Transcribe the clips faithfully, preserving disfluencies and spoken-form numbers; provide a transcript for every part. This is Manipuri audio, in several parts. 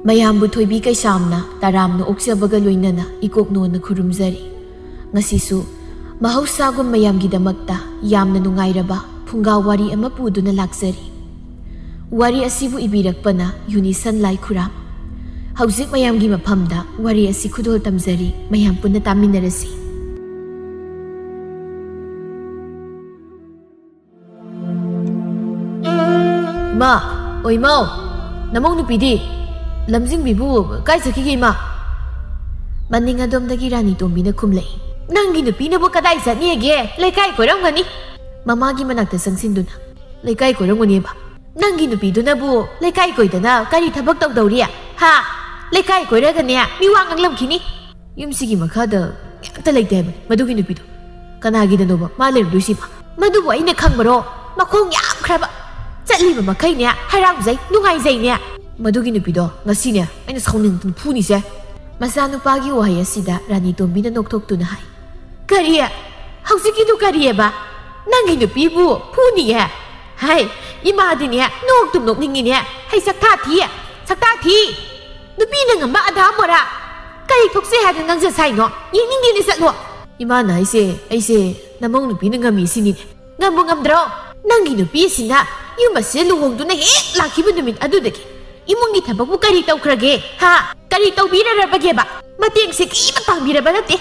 ꯃꯌꯥꯝꯕꯨ ꯊꯣꯏꯕꯤ ꯀꯩꯁꯥꯝꯅ ꯇꯔꯥꯝꯅ ꯑꯣꯛꯆꯕꯒ ꯂꯣꯏꯅꯅ ꯏꯀꯣꯛꯅꯣꯟꯅ ꯈꯨꯔꯨꯝꯖꯔꯤ꯫ ꯉꯁꯤꯁꯨ ꯃꯍꯧꯁꯥꯒꯨꯝ ꯃꯌꯥꯝꯒꯤꯗꯃꯛꯇ ꯌꯥꯝꯅ ꯅꯨꯡꯉꯥꯏꯔꯕ ꯐꯨꯡꯒꯥ ꯋꯥꯔꯤ ꯑꯃ ꯄꯨꯗꯨꯅ ꯂꯥꯛꯆꯔꯤ꯫ ꯋꯥꯔꯤ ꯑꯁꯤꯕꯨ ꯏꯕꯤꯔꯛꯄꯅ ꯌꯨꯅꯤꯁꯟ ꯂꯥꯏꯈꯨꯔꯥꯝ꯫ ꯍꯧꯖꯤꯛ ꯃꯌꯥꯝꯒꯤ ꯃꯐꯝꯗ ꯋꯥꯔꯤ ꯑꯁꯤ ꯈꯨꯗꯣꯜ ꯇꯝꯖꯔꯤ, ꯃꯌꯥꯝ ꯄꯨꯟꯅ ꯇꯥꯃꯤꯟꯅꯔꯁꯤ꯫ ꯏꯃꯥ, ꯑꯣ ꯏꯃꯥꯎ, ꯅꯃꯧ ꯅꯨꯄꯤꯗꯤ? ꯂꯝꯖꯤꯡꯕꯤꯕꯨ ꯀꯥꯏ ꯆꯠꯈꯤꯒꯦ ꯏꯃꯥ? ꯃꯅꯤꯡ ꯑꯗꯣꯝꯗꯒꯤ ꯔꯥꯅꯤ ꯇꯣꯝꯕꯤꯅ ꯈꯨꯝꯂꯛꯏ꯫ ꯅꯪꯒꯤ ꯅꯨꯄꯤꯅꯕꯨ ꯀꯗꯥꯏ ꯆꯠꯅꯤꯒꯦ? ꯂꯩꯀꯥꯏ ꯀꯣꯏꯔꯝꯒꯅꯤ꯫ ꯃꯃꯥꯒꯤ ꯃꯅꯥꯛꯇ ꯆꯪꯁꯤꯟꯗꯨꯅ, ꯂꯩꯀꯥꯏ ꯀꯣꯏꯔꯝꯒꯅꯦꯕ? ꯅꯪꯒꯤ ꯅꯨꯄꯤꯗꯨꯅꯕꯨ ꯂꯩꯀꯥꯏ ꯀꯣꯏꯗꯅ ꯀꯔꯤ ꯊꯕꯛ ꯇꯧꯗꯧꯔꯤ? ꯍꯥ? ꯂꯩꯀꯥꯏ ꯀꯣꯏꯔꯒꯅꯦ ꯃꯤ ꯋꯥ ꯉꯥꯡꯂꯝꯈꯤꯅꯤ꯫ ꯌꯨꯝꯁꯤꯒꯤ ꯃꯈꯥꯗ ꯀꯩꯝꯇ ꯂꯩꯇꯦ ꯍꯥꯏꯕꯅꯤ ꯃꯗꯨꯒꯤ ꯅꯨꯄꯤꯗꯣ꯫ ꯀꯅꯥꯒꯤꯗꯅꯣꯕ ꯃꯥ ꯂꯩꯔꯝꯗꯣꯏꯁꯤꯕꯣ? ꯃꯗꯨꯕꯨ ꯑꯩꯅ ꯈꯪꯕꯔꯣ? ꯃꯈꯣꯡ ꯌꯥꯝꯈ꯭ꯔꯕ꯫ ꯆꯠꯂꯤꯕ ꯃꯈꯩꯅꯦ ꯍꯔꯥꯎꯖꯩ, ꯅꯨꯡꯉꯥꯏꯖꯩꯅꯦ꯫ ꯃꯗꯨꯒꯤ ꯅꯨꯄꯤꯗꯣ ꯉꯁꯤꯅꯦ ꯑꯩꯅ ꯁꯥꯎꯅꯤꯡꯗꯅ ꯐꯨꯅꯤꯁꯦ꯫ ꯃꯆꯥꯅꯨꯄꯥꯒꯤ ꯋꯥꯍꯩ ꯑꯁꯤꯗ ꯔꯥꯅꯤ ꯇꯣꯝꯕꯤꯅ ꯅꯣꯛꯊꯣꯛꯇꯨꯅ ꯍꯥꯏ, ꯀꯔꯤ? ꯍꯧꯖꯤꯛꯀꯤꯗꯨ ꯀꯔꯤꯑꯕ? ꯅꯪꯒꯤ ꯅꯨꯄꯤꯕꯨ ꯐꯨꯅꯤꯌꯦ? ꯍꯥꯏ, ꯏꯃꯥꯗꯤꯅꯦ ꯅꯣꯛꯇꯨꯝ ꯅꯣꯛꯅꯤꯡꯉꯤꯅꯦ꯫ ꯍꯩ, ꯁꯛꯇꯥ ꯊꯤ, ꯁꯛꯇꯥ ꯊꯤ꯫ ꯅꯨꯄꯤꯅ ꯉꯝꯕ ꯑꯙꯥ ꯃꯣꯔꯥ꯫ ꯀꯔꯤ ꯊꯣꯛꯆꯩ ꯍꯥꯏꯗꯅ ꯉꯥꯡꯖ ꯁꯥꯏꯅꯣ? ꯌꯦꯡꯅꯤꯡꯗꯦꯅꯦ, ꯆꯠꯂꯣ꯫ ꯏꯃꯥꯅ ꯍꯥꯏꯁꯦ, ꯑꯩꯁꯦ ꯅꯃꯧ ꯅꯨꯄꯤꯅ ꯉꯝꯃꯤ ꯁꯤꯅꯤꯅꯦ꯫ ꯉꯝꯕꯨ ꯉꯝꯗ꯭ꯔꯣ? ꯅꯪꯒꯤ ꯅꯨꯄꯤ ꯑꯁꯤꯅ ꯌꯨꯝ ꯑꯁꯤꯗ ꯂꯨꯍꯣꯡꯗꯨꯅ ꯍꯦꯛ ꯂꯥꯛꯈꯤꯕ ꯅꯨꯃꯤꯠ ꯑꯗꯨꯗꯒꯤ ꯏꯃꯨꯡꯒꯤ ꯊꯕꯛꯄꯨ ꯀꯔꯤ ꯇꯧꯈ꯭ꯔꯒꯦ? ꯍꯥ? ꯀꯔꯤ ꯇꯧꯕꯤꯔꯔꯕꯒꯦꯕ? ꯃꯇꯦꯡꯁꯦ ꯀꯔꯤꯃ ꯄꯥꯡꯕꯤꯔꯕ ꯅꯠꯇꯦ꯫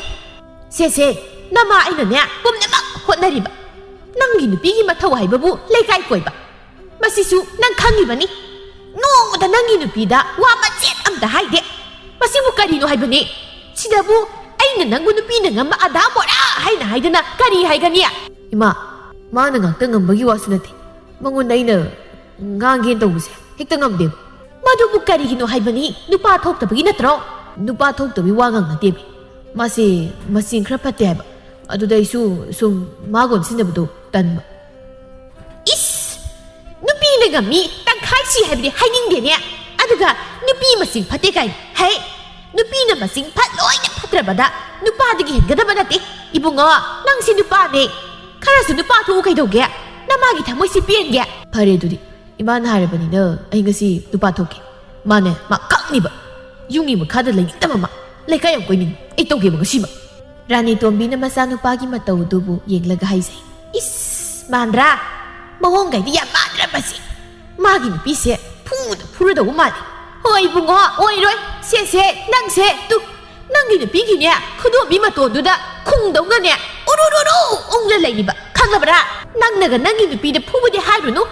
ꯁꯦ, ꯁꯦ, ꯅꯃꯥ ꯑꯩꯅꯅꯦ ꯄꯨꯝꯅꯃꯛ ꯍꯣꯠꯅꯔꯤꯕ꯫ ꯅꯪꯒꯤ ꯅꯨꯄꯤꯒꯤ ꯃꯊꯧ ꯍꯥꯏꯕꯕꯨ ꯂꯩꯀꯥꯏ ꯀꯣꯏꯕ꯫ ꯃꯁꯤꯁꯨ ꯅꯪ ꯈꯪꯉꯤꯕꯅꯤ꯫ ꯅꯣꯡꯃꯇ ꯅꯪꯒꯤ ꯅꯨꯄꯤꯗ ꯋꯥ ꯃꯆꯦꯠ ꯑꯝꯇ ꯍꯥꯏꯗꯦ꯫ ꯃꯁꯤꯕꯨ ꯀꯔꯤꯅꯣ ꯍꯥꯏꯕꯅꯤ? ꯁꯤꯗꯕꯨ ꯑꯩꯅ ꯅꯪꯕꯨ ꯅꯨꯄꯤꯅ ꯉꯝꯕ ꯑꯙꯥ ꯃꯣꯔꯥ ꯍꯥꯏꯅ ꯍꯥꯏꯗꯅ ꯀꯔꯤ ꯍꯥꯏꯒꯅꯤ? ꯏꯃꯥ, ꯃꯥꯅ ꯉꯥꯛꯇ ꯉꯝꯕꯒꯤ ꯋꯥꯁꯨ ꯅꯠꯇꯦ꯫ ꯃꯉꯣꯟꯗ ꯑꯩꯅ ꯉꯥꯡꯒꯦꯅ ꯇꯧꯕꯁꯦ ꯍꯦꯛꯇ ꯉꯝꯗꯦꯕ꯫ ꯃꯗꯨꯕꯨ ꯀꯔꯤꯒꯤꯅꯣ ꯍꯥꯏꯕꯅꯤ? ꯅꯨꯄꯥ ꯊꯣꯛꯇꯕꯒꯤ ꯅꯠꯇ꯭ꯔꯣ? ꯅꯨꯄꯥ ꯊꯣꯛꯇꯕꯒꯤ ꯋꯥ ꯉꯥꯡ ꯅꯠꯇꯦꯃꯤ꯫ ꯃꯥꯁꯦ ꯃꯆꯤꯡ ꯈꯔ ꯐꯠꯇꯦ ꯍꯥꯏꯕ꯫ ꯑꯗꯨꯗ ꯑꯩꯁꯨ ꯁꯨꯝ ꯃꯥꯒ ꯑꯣꯟꯁꯤꯟꯅꯕꯗꯣ ꯇꯟꯕ꯫ ꯏꯁ! ꯅꯨꯄꯤꯅ ꯉꯝꯃꯤ, ꯇꯪꯈꯥꯏ ꯁꯤ ꯍꯥꯏꯕꯗꯤ ꯍꯥꯏꯅꯤꯡꯗꯦꯅꯦ꯫ ꯑꯗꯨꯒ ꯅꯨꯄꯤ ꯃꯆꯤꯡ ꯐꯠꯇꯦ ꯀꯥꯏꯅ꯫ ꯍꯩ! ꯅꯨꯄꯤꯅ ꯃꯆꯤꯡ ꯐꯠ ꯂꯣꯏꯅ ꯐꯠꯇ꯭ꯔꯕꯗ ꯅꯨꯄꯥꯗꯒꯤ ꯍꯦꯟꯒꯗꯕ ꯅꯠꯇꯦ꯫ ꯏꯕꯨꯡꯉꯣ, ꯅꯪꯁꯤ ꯅꯨꯄꯥꯅꯦ꯫ ꯈꯔꯁꯨ ꯅꯨꯄꯥ ꯊꯣꯛꯎ ꯀꯩꯗꯧꯒꯦ? ꯅꯃꯥꯒꯤ ꯊꯃꯣꯏꯁꯤ ꯄꯦꯟꯒꯦ꯫ ꯐꯔꯦ ꯑꯗꯨꯗꯤ, ꯏꯃꯥꯅ ꯍꯥꯏꯔꯕꯅꯤꯅ ꯑꯩ ꯉꯁꯤ ꯅꯨꯄꯥ ꯊꯣꯛꯀꯦ꯫ ꯃꯥꯅꯦ, ꯃꯥ ꯈꯪꯅꯤꯕ꯫ ꯌꯨꯝꯒꯤ ꯃꯈꯥꯗ ꯂꯩꯅꯤꯡꯗꯕ ꯃꯥ꯫ ꯂꯩꯀꯥꯏ ꯌꯥꯝ ꯀꯣꯏꯅꯤꯡꯉꯤ꯫ ꯑꯩ ꯇꯧꯒꯦꯕ ꯉꯁꯤꯃꯛ꯫ ꯔꯥꯅꯤ ꯇꯣꯝꯕꯤꯅ ꯃꯆꯥꯅꯨꯄꯥꯒꯤ ꯃꯇꯧ ꯑꯗꯨꯕꯨ ꯌꯦꯡꯂꯒ ꯍꯥꯏꯖꯩ꯫ "ꯏꯁ, ꯃꯥꯟꯗ꯭ꯔꯥ? ꯃꯑꯣꯡꯒꯩꯗꯤ ꯌꯥꯝ ꯃꯥꯟꯗ꯭ꯔꯥ ꯃꯁꯤ? ꯃꯥꯒꯤ ꯅꯨꯄꯤꯁꯦ ꯐꯨꯗ ꯐꯨꯔꯗꯧꯕ ꯃꯥꯜꯂꯤ꯫ ꯍꯣꯏ ꯏꯕꯨꯡꯉꯣ, ꯑꯣꯏꯔꯣꯏ꯫ ꯁꯦ, ꯁꯦ, ꯅꯪꯁꯦ ꯇꯨ, ꯅꯪꯒꯤ ꯅꯨꯄꯤꯒꯤꯅꯦ ꯈꯨꯗꯣꯝꯕꯤ ꯃꯇꯣꯟꯗꯨꯗ ꯈꯨꯡꯗꯧꯅꯅꯦ ꯎꯔꯨꯔꯨꯔꯨ ꯎꯪꯂ ꯂꯩꯔꯤꯕ, ꯈꯪꯂꯕ꯭ꯔꯥ? ꯅꯪꯅꯒ ꯅꯪꯒꯤ ꯅꯨꯄꯤꯗ ꯐꯨꯕꯗꯤ ꯍꯥꯏꯔꯨꯅꯨ꯫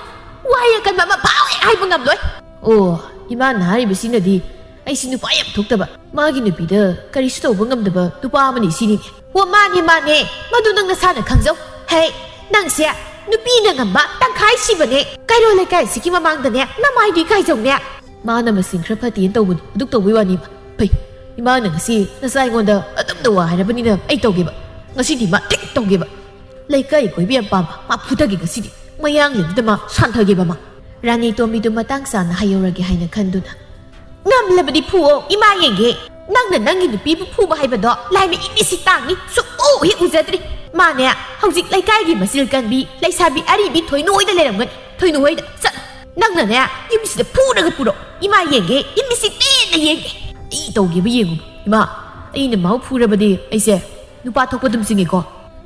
ꯋꯥꯍꯩ ꯑꯀꯟꯕ ꯑꯃ ꯐꯥꯎ ꯍꯦꯛ ꯍꯥꯏꯕ ꯉꯝꯂꯣꯏ꯫" ꯑꯣ, ꯏꯃꯥꯅ ꯍꯥꯏꯔꯤꯕꯁꯤꯅꯗꯤ ꯑꯩꯁꯤ ꯅꯨꯄꯥ ꯌꯥꯝ ꯊꯣꯛꯇꯕ, ꯃꯥꯒꯤ ꯅꯨꯄꯤꯗ ꯀꯔꯤꯁꯨ ꯇꯧꯕ ꯉꯝꯗꯕ ꯅꯨꯄꯥ ꯑꯃꯅꯤ ꯁꯤꯅꯤꯅꯦ꯫ ꯑꯣ, ꯃꯥꯅꯦ, ꯃꯥꯅꯦ, ꯃꯗꯨ ꯅꯪ ꯅꯁꯥꯅ ꯈꯪꯖꯧ꯫ ꯍꯦ, ꯅꯪꯁꯦ ꯅꯨꯄꯤꯅ ꯉꯝꯕ ꯇꯪꯈꯥꯏ ꯁꯤꯕꯅꯦ꯫ ꯀꯩꯔꯣꯜ ꯂꯩꯀꯥꯏꯁꯤꯒꯤ ꯃꯃꯥꯡꯗꯅꯦ ꯅꯃꯥꯏꯗꯨ ꯏꯀꯥꯏꯖꯧꯅꯦ꯫ ꯃꯥꯅ ꯃꯁꯤꯡ ꯈꯔ ꯐꯠꯇꯦꯅ ꯇꯧꯕꯅꯤ, ꯑꯗꯨꯛ ꯇꯧꯕꯩ ꯋꯥꯅꯤ꯫ ꯐꯩ, ꯏꯃꯥꯅ ꯉꯁꯤ ꯅꯆꯥ ꯑꯩꯉꯣꯟꯗ ꯑꯗꯨꯝꯅ ꯋꯥ ꯍꯥꯏꯔꯕꯅꯤꯅ ꯑꯩ ꯇꯧꯒꯦꯕ꯫ ꯉꯁꯤꯗꯤ ꯃꯥ ꯊꯤꯛ ꯇꯧꯒꯦꯕ꯫ ꯂꯩꯀꯥꯏ ꯀꯣꯏꯕ ꯌꯥꯝ ꯄꯥꯝꯕ ꯃꯥ ꯐꯨꯊꯒꯦ ꯉꯁꯤꯗꯤ꯫ ꯃꯌꯥꯡꯂꯦꯟꯗꯨꯗ ꯃꯥ ꯁꯥꯟꯊꯒꯦꯕ ꯃꯥ꯫ ꯔꯥꯅꯤ ꯇꯣꯝꯕꯤꯗꯨ ꯃꯇꯥꯡ ꯆꯥꯅ ꯍꯥꯏꯍꯧꯔꯒꯦ ꯍꯥꯏꯅ ꯈꯟꯗꯨꯅ, "ꯉꯝꯂꯕꯗꯤ ꯐꯨꯑꯣ, ꯏꯃꯥ ꯌꯦꯡꯒꯦ꯫ ꯅꯪꯅ ꯅꯪꯒꯤ ꯅꯨꯄꯤꯕꯨ ꯐꯨꯕ ꯍꯥꯏꯕꯗꯣ ꯂꯥꯏꯃꯤꯠ ꯏꯃꯤꯠꯁꯤ ꯇꯥꯡꯅꯤ, ꯁꯨꯛꯎ ꯍꯦꯛ ꯎꯖꯗ꯭ꯔꯤ꯫ ꯃꯥꯅꯦ, ꯍꯧꯖꯤꯛ ꯂꯩꯀꯥꯏꯒꯤ ꯃꯆꯤꯜ ꯀꯟꯕꯤ ꯂꯩꯁꯥꯕꯤ ꯑꯔꯤꯕꯤ ꯊꯣꯏꯅꯨ ꯍꯣꯏꯗ ꯂꯩꯔꯝꯒꯅꯤ꯫ ꯊꯣꯏꯅꯨ ꯍꯣꯏꯗ ꯆꯠꯂꯣ꯫ ꯅꯪꯅꯅꯦ ꯌꯨꯝꯁꯤꯗ ꯐꯨꯔꯒ ꯄꯨꯔꯛꯑꯣ, ꯏꯃꯥ ꯌꯦꯡꯒꯦ, ꯏꯃꯤꯠꯁꯤ ꯄꯦꯟꯅ ꯌꯦꯡꯒꯦ꯫ ꯑꯩ ꯇꯧꯒꯦꯕ ꯌꯦꯡꯉꯨ, ꯏꯃꯥ꯫ ꯑꯩꯅ ꯃꯥꯕꯨ ꯐꯨꯔꯕꯗꯤ ꯑꯩꯁꯦ ꯅꯨꯄꯥ ꯊꯣꯛꯄ ꯑꯗꯨꯝ ꯆꯤꯡꯉꯦꯀꯣ?"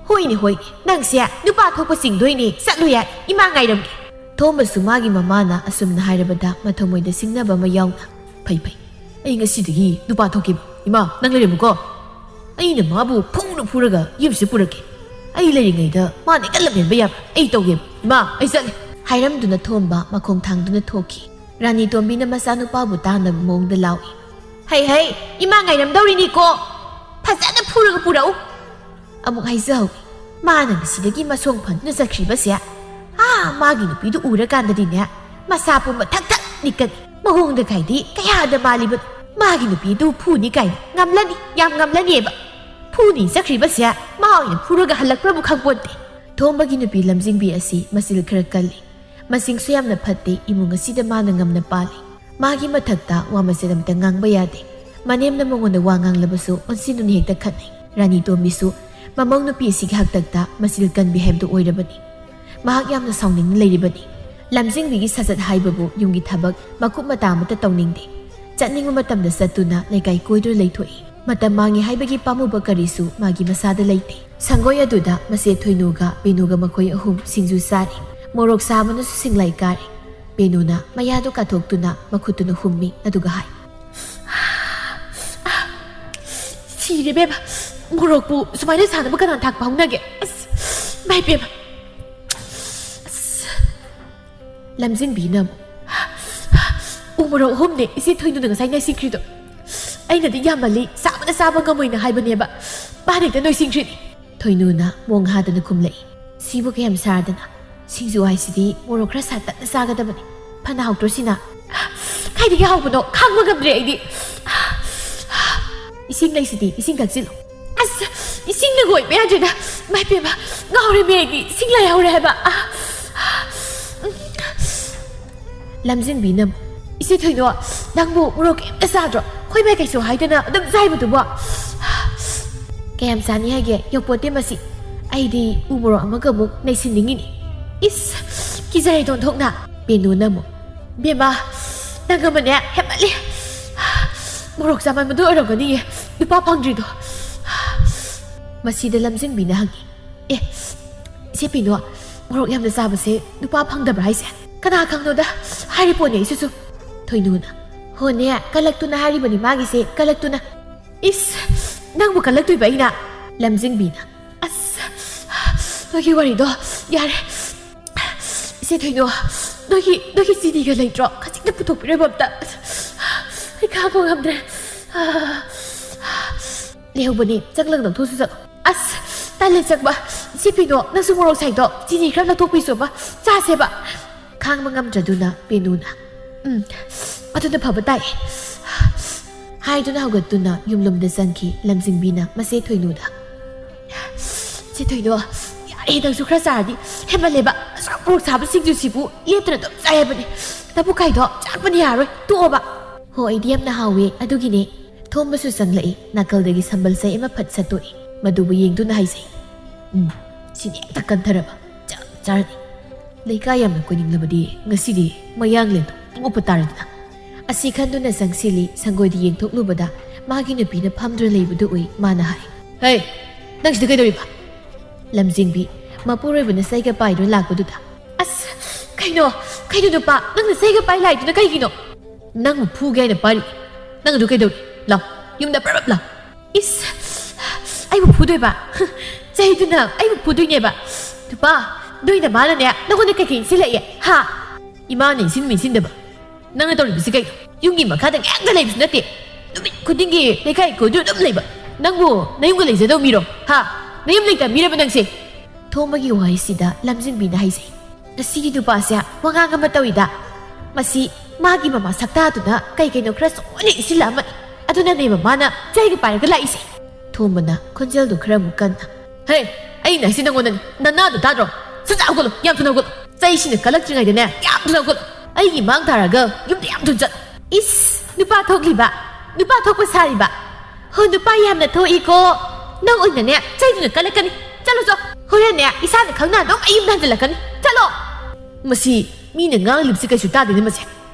"ꯍꯣꯏꯅꯦ, ꯍꯣꯏꯅꯦ, ꯅꯪꯁꯦ ꯅꯨꯄꯥ ꯊꯣꯛꯄ ꯆꯤꯡꯗꯣꯏꯅꯦ꯫ ꯆꯠꯂꯨ ꯌꯥꯏ, ꯏꯃꯥ ꯉꯥꯏꯔꯝꯒꯦ꯫" ꯊꯣꯝꯕꯁꯨ ꯃꯥꯒꯤ ꯃꯃꯥꯅ ꯑꯁꯨꯝꯅ ꯍꯥꯏꯔꯕꯗ ꯃꯊꯃꯣꯏꯗ ꯁꯤꯡꯅꯕ ꯑꯃ ꯌꯥꯎꯅ, "ꯐꯩ, ꯐꯩ, ꯑꯩ ꯉꯁꯤꯗꯒꯤ ꯅꯨꯄꯥ ꯊꯣꯛꯀꯦꯕ꯫ ꯏꯃꯥ, ꯅꯪ ꯂꯩꯔꯝꯃꯨꯀꯣ꯫ ꯑꯩꯅ ꯃꯥꯕꯨ ꯐꯨꯅ ꯐꯨꯔꯒ ꯌꯨꯝꯁꯤꯗ ꯄꯨꯔꯛꯀꯦ꯫ ꯑꯩ ꯂꯩꯔꯤꯉꯩꯗ ꯃꯥꯅ ꯍꯦꯛꯇ ꯂꯝꯍꯦꯟꯕ ꯌꯥꯕ꯫ ꯑꯩ ꯇꯧꯒꯦꯕ꯫ ꯏꯃꯥ, ꯑꯩ ꯆꯠꯂꯦ꯫" ꯍꯥꯏꯔꯝꯗꯨꯅ ꯊꯣꯝꯕ ꯃꯈꯣꯡ ꯊꯥꯡꯗꯨꯅ ꯊꯣꯛꯈꯤ꯫ ꯔꯥꯅꯤ ꯇꯣꯝꯕꯤꯅ ꯃꯆꯥꯅꯨꯄꯥꯕꯨ ꯇꯥꯅꯕ ꯃꯑꯣꯡꯗ ꯂꯥꯎꯏ꯫ "ꯍꯩ, ꯍꯩ, ꯏꯃꯥ ꯉꯥꯏꯔꯝꯗꯧꯔꯤꯅꯤꯀꯣ꯫ ꯐꯖꯅ ꯐꯨꯔꯒ ꯄꯨꯔꯛꯎ꯫" ꯑꯃꯨꯛ ꯍꯥꯏꯖꯍꯧꯏ꯫ ꯃꯥꯅ ꯉꯁꯤꯗꯒꯤ ꯃꯁꯣꯡ ꯐꯟꯗꯨꯅ ꯆꯠꯈ꯭ꯔꯤꯕꯁꯦ, ꯑꯥ, ꯃꯥꯒꯤ ꯅꯨꯄꯤꯗꯨ ꯎꯔꯀꯥꯟꯗꯗꯤꯅꯦ, ꯃꯁꯥ ꯄꯨꯝꯕ ꯊꯛ ꯊꯛ ꯅꯤꯛꯀꯅꯤ꯫ ꯃꯑꯣꯡꯗ ꯀꯥꯏꯗꯤ ꯀꯌꯥꯗ ꯃꯥꯜꯂꯤꯕꯅꯣ꯫ ꯃꯥꯒꯤ ꯅꯨꯄꯤꯗꯨ ꯐꯨꯅꯤ ꯀꯥꯏꯅ ꯉꯝꯂꯅꯤ, ꯌꯥꯝ ꯉꯝꯂꯅꯤꯕ꯫ ꯐꯨꯅꯤ ꯆꯠꯈ꯭ꯔꯤꯕꯁꯦ ꯃꯥ ꯑꯣꯏꯅ ꯐꯨꯔꯒ ꯍꯜꯂꯛꯄ꯭ꯔꯕꯨ ꯈꯪꯄꯣꯟꯇꯦ꯫ ꯊꯣꯝꯕꯒꯤ ꯅꯨꯄꯤ ꯂꯝꯖꯤꯡꯕꯤ ꯑꯁꯤ ꯃꯆꯤꯜ ꯈꯔ ꯀꯜꯂꯤ꯫ ꯃꯁꯤꯡꯁꯨ ꯌꯥꯝꯅ ꯐꯠꯇꯦ, ꯏꯃꯨꯡ ꯑꯁꯤꯗ ꯃꯥꯅ ꯉꯝꯅ ꯄꯥꯜꯂꯤ꯫ ꯃꯥꯒꯤ ꯃꯊꯛꯇ ꯋꯥ ꯃꯆꯦꯠ ꯑꯃꯇ ꯉꯥꯡꯕ ꯌꯥꯗꯦ꯫ ꯃꯅꯦꯝꯅ ꯃꯉꯣꯟꯗ ꯋꯥ ꯉꯥꯡꯂꯕꯁꯨ ꯑꯣꯟꯁꯤꯟꯗꯨꯅ ꯍꯦꯛꯇ ꯈꯠꯅꯩ꯫ ꯔꯥꯅꯤ ꯇꯣꯝꯕꯤꯁꯨ ꯃꯃꯧ ꯅꯨꯄꯤ ꯑꯁꯤꯒꯤ ꯍꯥꯛꯇꯛꯇ ꯃꯆꯤꯜ ꯀꯟꯕꯤ ꯍꯥꯏꯕꯗꯨ ꯑꯣꯏꯔꯕꯅꯤ꯫ ꯃꯍꯥꯛ ꯌꯥꯝꯅ ꯁꯥꯎꯅꯤꯡꯅ ꯂꯩꯔꯤꯕꯅꯤ꯫ ꯂꯝꯖꯤꯡꯕꯤꯒꯤ ꯁꯥꯖꯠ ꯍꯥꯏꯕꯕꯨ ꯌꯨꯝꯒꯤ ꯊꯕꯛ ꯃꯀꯨꯞ ꯃꯇꯥ ꯑꯃꯠꯇ ꯇꯧꯅꯤꯡꯗꯦ꯫ ꯆꯠꯅꯤꯡꯕ ꯃꯇꯝꯗ ꯆꯠꯇꯨꯅ ꯂꯩꯀꯥꯏ ꯀꯣꯏꯗꯨꯅ ꯂꯩꯊꯣꯛꯏ꯫ ꯃꯇꯝ ꯃꯥꯡꯉꯤ ꯍꯥꯏꯕꯒꯤ ꯄꯥꯝꯃꯨꯕ ꯀꯔꯤꯁꯨ ꯃꯥꯒꯤ ꯃꯁꯥꯗ ꯂꯩꯇꯦ꯫ ꯁꯪꯒꯣꯏ ꯑꯗꯨꯗ ꯃꯆꯦ ꯊꯣꯏꯅꯨꯒ ꯕꯦꯅꯨꯒ ꯃꯈꯣꯏ ꯑꯍꯨꯝ ꯁꯤꯡꯖꯨ ꯆꯥꯔꯤ꯫ ꯃꯣꯔꯣꯛ ꯁꯥꯕꯅꯁꯨ ꯁꯤꯡꯂꯥꯏ ꯀꯥꯔꯦ꯫ ꯕꯦꯅꯨꯅ ꯃꯌꯥꯗꯨ ꯀꯥꯊꯣꯛꯇꯨꯅ ꯃꯈꯨꯠꯇꯨꯅ ꯍꯨꯝꯃꯤ ꯑꯗꯨꯒ ꯍꯥꯏ, "ꯁꯤꯔꯦ ꯕꯦꯝꯃ, ꯃꯣꯔꯣꯛꯄꯨ ꯁꯨꯃꯥꯏꯅ ꯁꯥꯅꯕ ꯀꯅꯥ ꯊꯥꯛꯄ ꯍꯧꯅꯒꯦ? ꯑꯁ, ꯏꯃꯥꯏ ꯕꯦꯝꯃ!" ꯑꯁ꯫ ꯂꯝꯖꯤꯡꯕꯤꯅ ꯑꯃꯨꯛ, "ꯎ ꯃꯣꯔꯣꯛ ꯑꯍꯨꯝꯅꯦ ꯏꯆꯦ ꯊꯣꯏꯅꯨꯅ ꯉꯁꯥꯏ ꯅꯩꯁꯤꯟꯈ꯭ꯔꯤꯗꯣ꯫ ꯑꯩꯅꯗꯤ ꯌꯥꯝꯃꯜꯂꯤ, ꯆꯥꯕꯅ ꯆꯥꯕ ꯉꯝꯃꯣꯏꯅ ꯍꯥꯏꯕꯅꯦꯕ, ꯃꯥꯅ ꯍꯦꯛꯇ ꯅꯣꯏꯁꯤꯟꯈ꯭ꯔꯤꯅꯤ꯫" ꯊꯣꯏꯅꯨꯅ ꯃꯣꯡ ꯍꯥꯗꯅ ꯈꯨꯝꯂꯛꯏ, "ꯁꯤꯕꯨ ꯀꯌꯥꯝ ꯁꯥꯔꯗꯅ? ꯁꯤꯡꯖꯨ ꯍꯥꯏꯁꯤꯗꯤ ꯃꯣꯔꯣꯛ ꯈꯔ ꯁꯥꯇꯛꯅ ꯆꯥꯒꯗꯕꯅꯤ꯫ ꯐꯅ ꯍꯥꯎꯇ꯭ꯔꯣ ꯁꯤꯅ?" "ꯀꯥꯏꯗꯒꯤ ꯍꯥꯎꯕꯅꯣ? ꯈꯥꯡꯕ ꯉꯝꯗ꯭ꯔꯦ ꯑꯩꯗꯤ꯫ ꯏꯁꯤꯡ ꯂꯩꯁꯤꯗꯤ, ꯏꯁꯤꯡ ꯊꯛꯆꯤꯜꯂꯨ꯫" "ꯑꯁ, ꯏꯁꯤꯡꯅꯒ ꯑꯣꯏꯕ ꯌꯥꯗ꯭ꯔꯦꯗ꯫ ꯏꯃꯥꯏ ꯄꯦꯝꯃ, ꯉꯥꯎꯔꯦꯃꯤ ꯑꯩꯗꯤ, ꯏꯁꯤꯡ ꯂꯩꯍꯧꯔꯦ ꯍꯥꯏꯕ꯫" ꯑ, ꯎꯝ꯫ ꯂꯝꯖꯤꯡꯕꯤꯅ ꯑꯃꯨꯛ, "ꯏꯆꯦ ꯊꯣꯏꯅꯣ, ꯅꯪꯕꯨ ꯃꯣꯔꯣꯛ ꯀꯩꯝꯇ ꯆꯥꯗ꯭ꯔꯣ? ꯑꯩꯈꯣꯏ ꯃꯥꯏ ꯀꯩꯁꯨ ꯍꯥꯏꯗꯅ ꯑꯗꯨꯝ ꯆꯥꯏꯕꯗꯨꯕꯣ?" "ꯀꯌꯥꯝ ꯆꯥꯅꯤ ꯍꯥꯏꯒꯦ? ꯌꯧꯄꯣꯠꯇꯦ ꯃꯁꯤ꯫ ꯑꯩꯗꯤ ꯎ ꯃꯣꯔꯣꯛ ꯑꯃꯒ ꯑꯃꯨꯛ ꯅꯩꯁꯤꯟꯅꯤꯡꯉꯤꯅꯤ꯫" "ꯏꯁ, ꯀꯤꯖꯔꯦꯗ ꯑꯣꯟꯊꯣꯛꯅ꯫" ꯕꯦꯅꯨꯅ ꯑꯃꯨꯛ, "ꯕꯦꯝꯃ, ꯅꯪ ꯑꯃꯅꯦ ꯍꯦꯟꯃꯜꯂꯤ꯫ ꯃꯣꯔꯣꯛ ꯆꯥꯃꯟꯕꯗꯨ ꯑꯣꯏꯔꯝꯒꯅꯤꯌꯦ ꯅꯨꯄꯥ ꯐꯪꯗ꯭ꯔꯤꯗꯣ꯫" ꯃꯁꯤꯗ ꯂꯝꯖꯤꯡꯕꯤꯅ ꯍꯪꯉꯤ, "ꯑꯦ, ꯏꯆꯦ ꯄꯤꯅꯣ, ꯃꯣꯔꯣꯛ ꯌꯥꯝꯅ ꯆꯥꯕꯁꯦ ꯅꯨꯄꯥ ꯐꯪꯗꯕ꯭ꯔꯥ ꯍꯥꯏꯁꯦ?" "ꯀꯅꯥ ꯈꯪꯅꯣꯗ, ꯍꯥꯏꯔꯤ ꯄꯣꯠꯅꯦ ꯑꯩꯁꯤꯁꯨ꯫" ꯊꯣꯏꯅꯨꯅ, "ꯍꯣꯅꯦ, ꯀꯜꯂꯛꯇꯨꯅ ꯍꯥꯏꯔꯤꯕꯅꯤ ꯃꯥꯒꯤꯁꯦ, ꯀꯜꯂꯛꯇꯨꯅ꯫" "ꯏꯁ, ꯅꯪꯕꯨ ꯀꯜꯂꯛꯇꯣꯏꯕ ꯑꯩꯅ?" ꯂꯝꯖꯤꯡꯕꯤꯅ, "ꯑꯁ, ꯅꯣꯏꯒꯤ ꯋꯥꯔꯤꯗꯣ ꯌꯥꯔꯦ꯫ ꯏꯆꯦ ꯊꯣꯏꯅꯣ, ꯅꯣꯏꯒꯤ, ꯅꯣꯏꯒꯤ ꯆꯤꯅꯤꯒ ꯂꯩꯇ꯭ꯔꯣ? ꯈꯖꯤꯛꯇ ꯄꯨꯊꯣꯛꯄꯤꯔꯝꯃꯣ ꯑꯝꯇ꯫ ꯑꯩ ꯈꯥꯡꯕ ꯉꯝꯗ꯭ꯔꯦ꯫" "ꯂꯩꯍꯧꯕꯅꯦ, ꯆꯪꯂꯒ ꯂꯧꯊꯣꯛꯁꯨ ꯆꯠꯂꯣ꯫" "ꯑꯁ, ꯇꯜꯂꯦ ꯆꯪꯕ꯫ ꯏꯆꯦ ꯄꯤꯅꯣ, ꯅꯪꯁꯨ ꯃꯣꯔꯣꯛ ꯁꯥꯏꯗꯣ, ꯆꯤꯅꯤ ꯈꯔ ꯂꯧꯊꯣꯛꯄꯤꯁꯣꯕ, ꯆꯥꯁꯦꯕ꯫" ꯈꯥꯡꯕ ꯉꯝꯗ꯭ꯔꯗꯨꯅ ꯕꯦꯅꯨꯅ, "ꯎꯝ, ꯑꯗꯨꯅ ꯐꯕ ꯇꯥꯏ꯫" ꯍꯥꯏꯗꯨꯅ ꯍꯧꯒꯠꯇꯨꯅ ꯌꯨꯝꯂꯣꯝꯗ ꯆꯪꯈꯤ꯫ ꯂꯝꯖꯤꯡꯕꯤꯅ ꯃꯆꯦ ꯊꯣꯏꯅꯨꯗ, "ꯏꯆꯦ ꯊꯣꯏꯅꯨ, ꯌꯥꯔꯦ, ꯅꯪꯁꯨ ꯈꯔ ꯆꯥꯔꯗꯤ ꯍꯦꯟꯃꯜꯂꯦꯕ꯫ ꯑꯁꯨꯛ ꯃꯣꯔꯣꯛ ꯁꯥꯕ ꯁꯤꯡꯖꯨꯁꯤꯕꯨ ꯂꯦꯞꯇꯅ ꯑꯗꯨꯝ ꯆꯥꯏ ꯍꯥꯏꯕꯅꯦ꯫ ꯅꯕꯨꯛ ꯀꯥꯏꯗꯣ ꯆꯥꯛꯄꯅ ꯌꯥꯔꯣꯏ, ꯇꯣꯛꯑꯣꯕ꯫" "ꯍꯣ, ꯑꯩꯗꯤ ꯌꯥꯝꯅ ꯍꯥꯎꯋꯦ, ꯑꯗꯨꯒꯤꯅꯦ꯫" ꯊꯣꯝꯕꯁꯨ ꯆꯪꯂꯛꯏ꯫ ꯅꯥꯀꯜꯗꯒꯤ ꯁꯝꯕꯜ ꯆꯩ ꯑꯃ ꯐꯠ ꯁꯠꯇꯣꯛꯏ꯫ ꯃꯗꯨꯕꯨ ꯌꯦꯡꯗꯨꯅ ꯍꯥꯏꯖꯩ, "ꯎꯝ, ꯁꯤꯗꯤ ꯍꯦꯛꯇ ꯀꯟꯊꯔꯕ꯫ ꯆꯞ ꯆꯥꯔꯅꯤ꯫" ꯂꯩꯀꯥꯏ ꯌꯥꯝꯅ ꯀꯣꯏꯅꯤꯡꯂꯕꯗꯤ ꯉꯁꯤꯗꯤ ꯃꯌꯥꯡꯂꯦꯟꯗꯣ ꯄꯨꯡꯎꯞꯄ ꯇꯥꯔꯦꯗꯅ꯫ ꯑꯁꯤ ꯈꯟꯗꯨꯅ ꯆꯪꯁꯤꯜꯂꯤ꯫ ꯁꯪꯒꯣꯏꯗ ꯌꯦꯡꯊꯣꯛꯂꯨꯕꯗ ꯃꯥꯒꯤ ꯅꯨꯄꯤꯅ ꯐꯝꯗꯨꯅ ꯂꯩꯕꯗꯨ ꯎꯏ꯫ ꯃꯥꯅ ꯍꯥꯏ, "ꯍꯦ, ꯅꯪ ꯁꯤꯗ ꯀꯩꯗꯧꯔꯤꯕ?" ꯂꯝꯖꯤꯡꯕꯤ ꯃꯄꯨꯔꯣꯏꯕꯅ ꯆꯩꯒ ꯄꯥꯏꯗꯨꯅ ꯂꯥꯛꯄꯗꯨꯗ, "ꯑꯁ, ꯀꯩꯅꯣ, ꯀꯩꯅꯣ ꯅꯨꯄꯥ, ꯅꯪꯅ ꯆꯩꯒ ꯄꯥꯏ ꯂꯥꯛꯏꯗꯨꯅ ꯀꯩꯒꯤꯅꯣ?" "ꯅꯪꯕꯨ ꯐꯨꯒꯦ ꯍꯥꯏꯅ ꯄꯥꯏꯔꯤ꯫ ꯅꯪ ꯑꯗꯨ ꯀꯩꯗꯧꯔꯤ? ꯂꯥꯎ, ꯌꯨꯝꯗ ꯄ꯭ꯔꯞ ꯄ꯭ꯔꯞ ꯂꯥꯎ꯫" "ꯏꯁ, ꯑꯩꯕꯨ ꯐꯨꯗꯣꯏꯕ? ꯆꯩꯗꯨꯅ ꯑꯩꯕꯨ ꯐꯨꯗꯣꯏꯅꯦꯕ? ꯅꯨꯄꯥ, ꯅꯣꯏ ꯅꯃꯥꯅꯅꯦ ꯅꯉꯣꯟꯗ ꯀꯩꯀꯩ ꯏꯟꯁꯤꯜꯂꯛꯑꯦ? ꯍꯥ?" "ꯏꯃꯥꯅ ꯏꯟꯁꯤꯟꯕ ꯏꯟꯁꯤꯟꯗꯕ? ꯅꯪꯅ ꯇꯧꯔꯤꯕꯁꯤ ꯀꯩꯅꯣ? ꯌꯨꯝꯒꯤ ꯃꯈꯥꯗ ꯉꯥꯛꯇ ꯂꯩꯕꯁꯨ ꯅꯠꯇꯦ꯫ ꯅꯨꯃꯤꯠ ꯈꯨꯗꯤꯡꯒꯤ ꯂꯩꯀꯥꯏ ꯀꯣꯏꯗꯨꯅ ꯑꯗꯨꯝ ꯂꯩꯕ꯫ ꯅꯪꯕꯨ ꯅꯌꯨꯝꯒ ꯂꯩꯖꯗꯧ ꯃꯤꯔꯣ? ꯍꯥ? ꯅꯌꯨꯝ ꯂꯩꯇ ꯃꯤꯔꯕ ꯅꯪꯁꯦ?" ꯊꯣꯝꯕꯒꯤ ꯋꯥꯍꯩꯁꯤꯗ ꯂꯝꯖꯤꯡꯕꯤꯅ ꯍꯥꯏꯖꯩ, "ꯉꯁꯤꯒꯤ ꯅꯨꯄꯥꯁꯦ ꯋꯥꯉꯥꯡ ꯑꯃ ꯇꯧꯏꯗ꯫ ꯃꯁꯤ ꯃꯥꯒꯤ ꯃꯃꯥ ꯁꯛꯇꯥꯗꯨꯅ ꯀꯩ ꯀꯩꯅꯣ ꯈꯔ ꯁꯣꯏꯅ ꯏꯁꯤꯜꯂꯛꯑꯃꯅꯤ꯫ ꯑꯗꯨꯅꯅꯦꯕ ꯃꯥꯅ ꯆꯩꯒ ꯄꯥꯏꯔꯒ ꯂꯥꯛꯏꯁꯦ꯫" ꯊꯣꯝꯕꯅ ꯈꯣꯟꯖꯦꯜꯗꯨ ꯈꯔ ꯑꯃꯨꯛ ꯀꯟꯅ, "ꯍꯦ, ꯑꯩꯅ ꯍꯥꯏꯁꯤ ꯅꯪꯉꯣꯟꯗꯅꯤ꯫ ꯅꯅꯥꯗꯣ ꯇꯥꯗ꯭ꯔꯣ? ꯁꯠ ꯁꯠ ꯍꯧꯒꯠꯂꯣ, ꯌꯥꯝ ꯊꯨꯅ ꯍꯧꯒꯠꯂꯣ꯫ ꯆꯩꯁꯤꯅ ꯀꯜꯂꯛꯇ꯭ꯔꯤꯉꯩꯗꯅꯦ, ꯌꯥꯝ ꯊꯨꯅ ꯍꯧꯒꯠꯂꯣ꯫ ꯑꯩꯒꯤ ꯃꯥꯡ ꯊꯥꯔꯒ ꯌꯨꯝꯗ ꯌꯥꯝ ꯊꯨꯅ ꯆꯠꯂꯣ꯫" "ꯏꯁ, ꯅꯨꯄꯥ ꯊꯣꯛꯂꯤꯕ, ꯅꯨꯄꯥ ꯊꯣꯛꯄ ꯁꯥꯔꯤꯕ꯫ ꯍꯣ, ꯅꯨꯄꯥ ꯌꯥꯝꯅ ꯊꯣꯛꯏꯀꯣ꯫ ꯅꯪ ꯑꯣꯏꯅꯅꯦ ꯆꯩꯗꯨꯅ ꯀꯜꯂꯛꯀꯅꯤ꯫ ꯆꯠꯂꯣ ꯆꯣ꯫ ꯍꯣꯔꯦꯟꯅꯦ ꯏꯁꯥꯅ ꯈꯪꯅ ꯑꯗꯨꯝ ꯑꯩ ꯌꯨꯝꯗ ꯍꯟꯖꯤꯜꯂꯛꯀꯅꯤ꯫ ꯆꯠꯂꯣ꯫" ꯃꯁꯤ ꯃꯤꯅ ꯉꯥꯡꯂꯤꯕꯁꯤ ꯀꯩꯁꯨ ꯇꯥꯗꯦꯅꯦ ꯃꯁꯦ꯫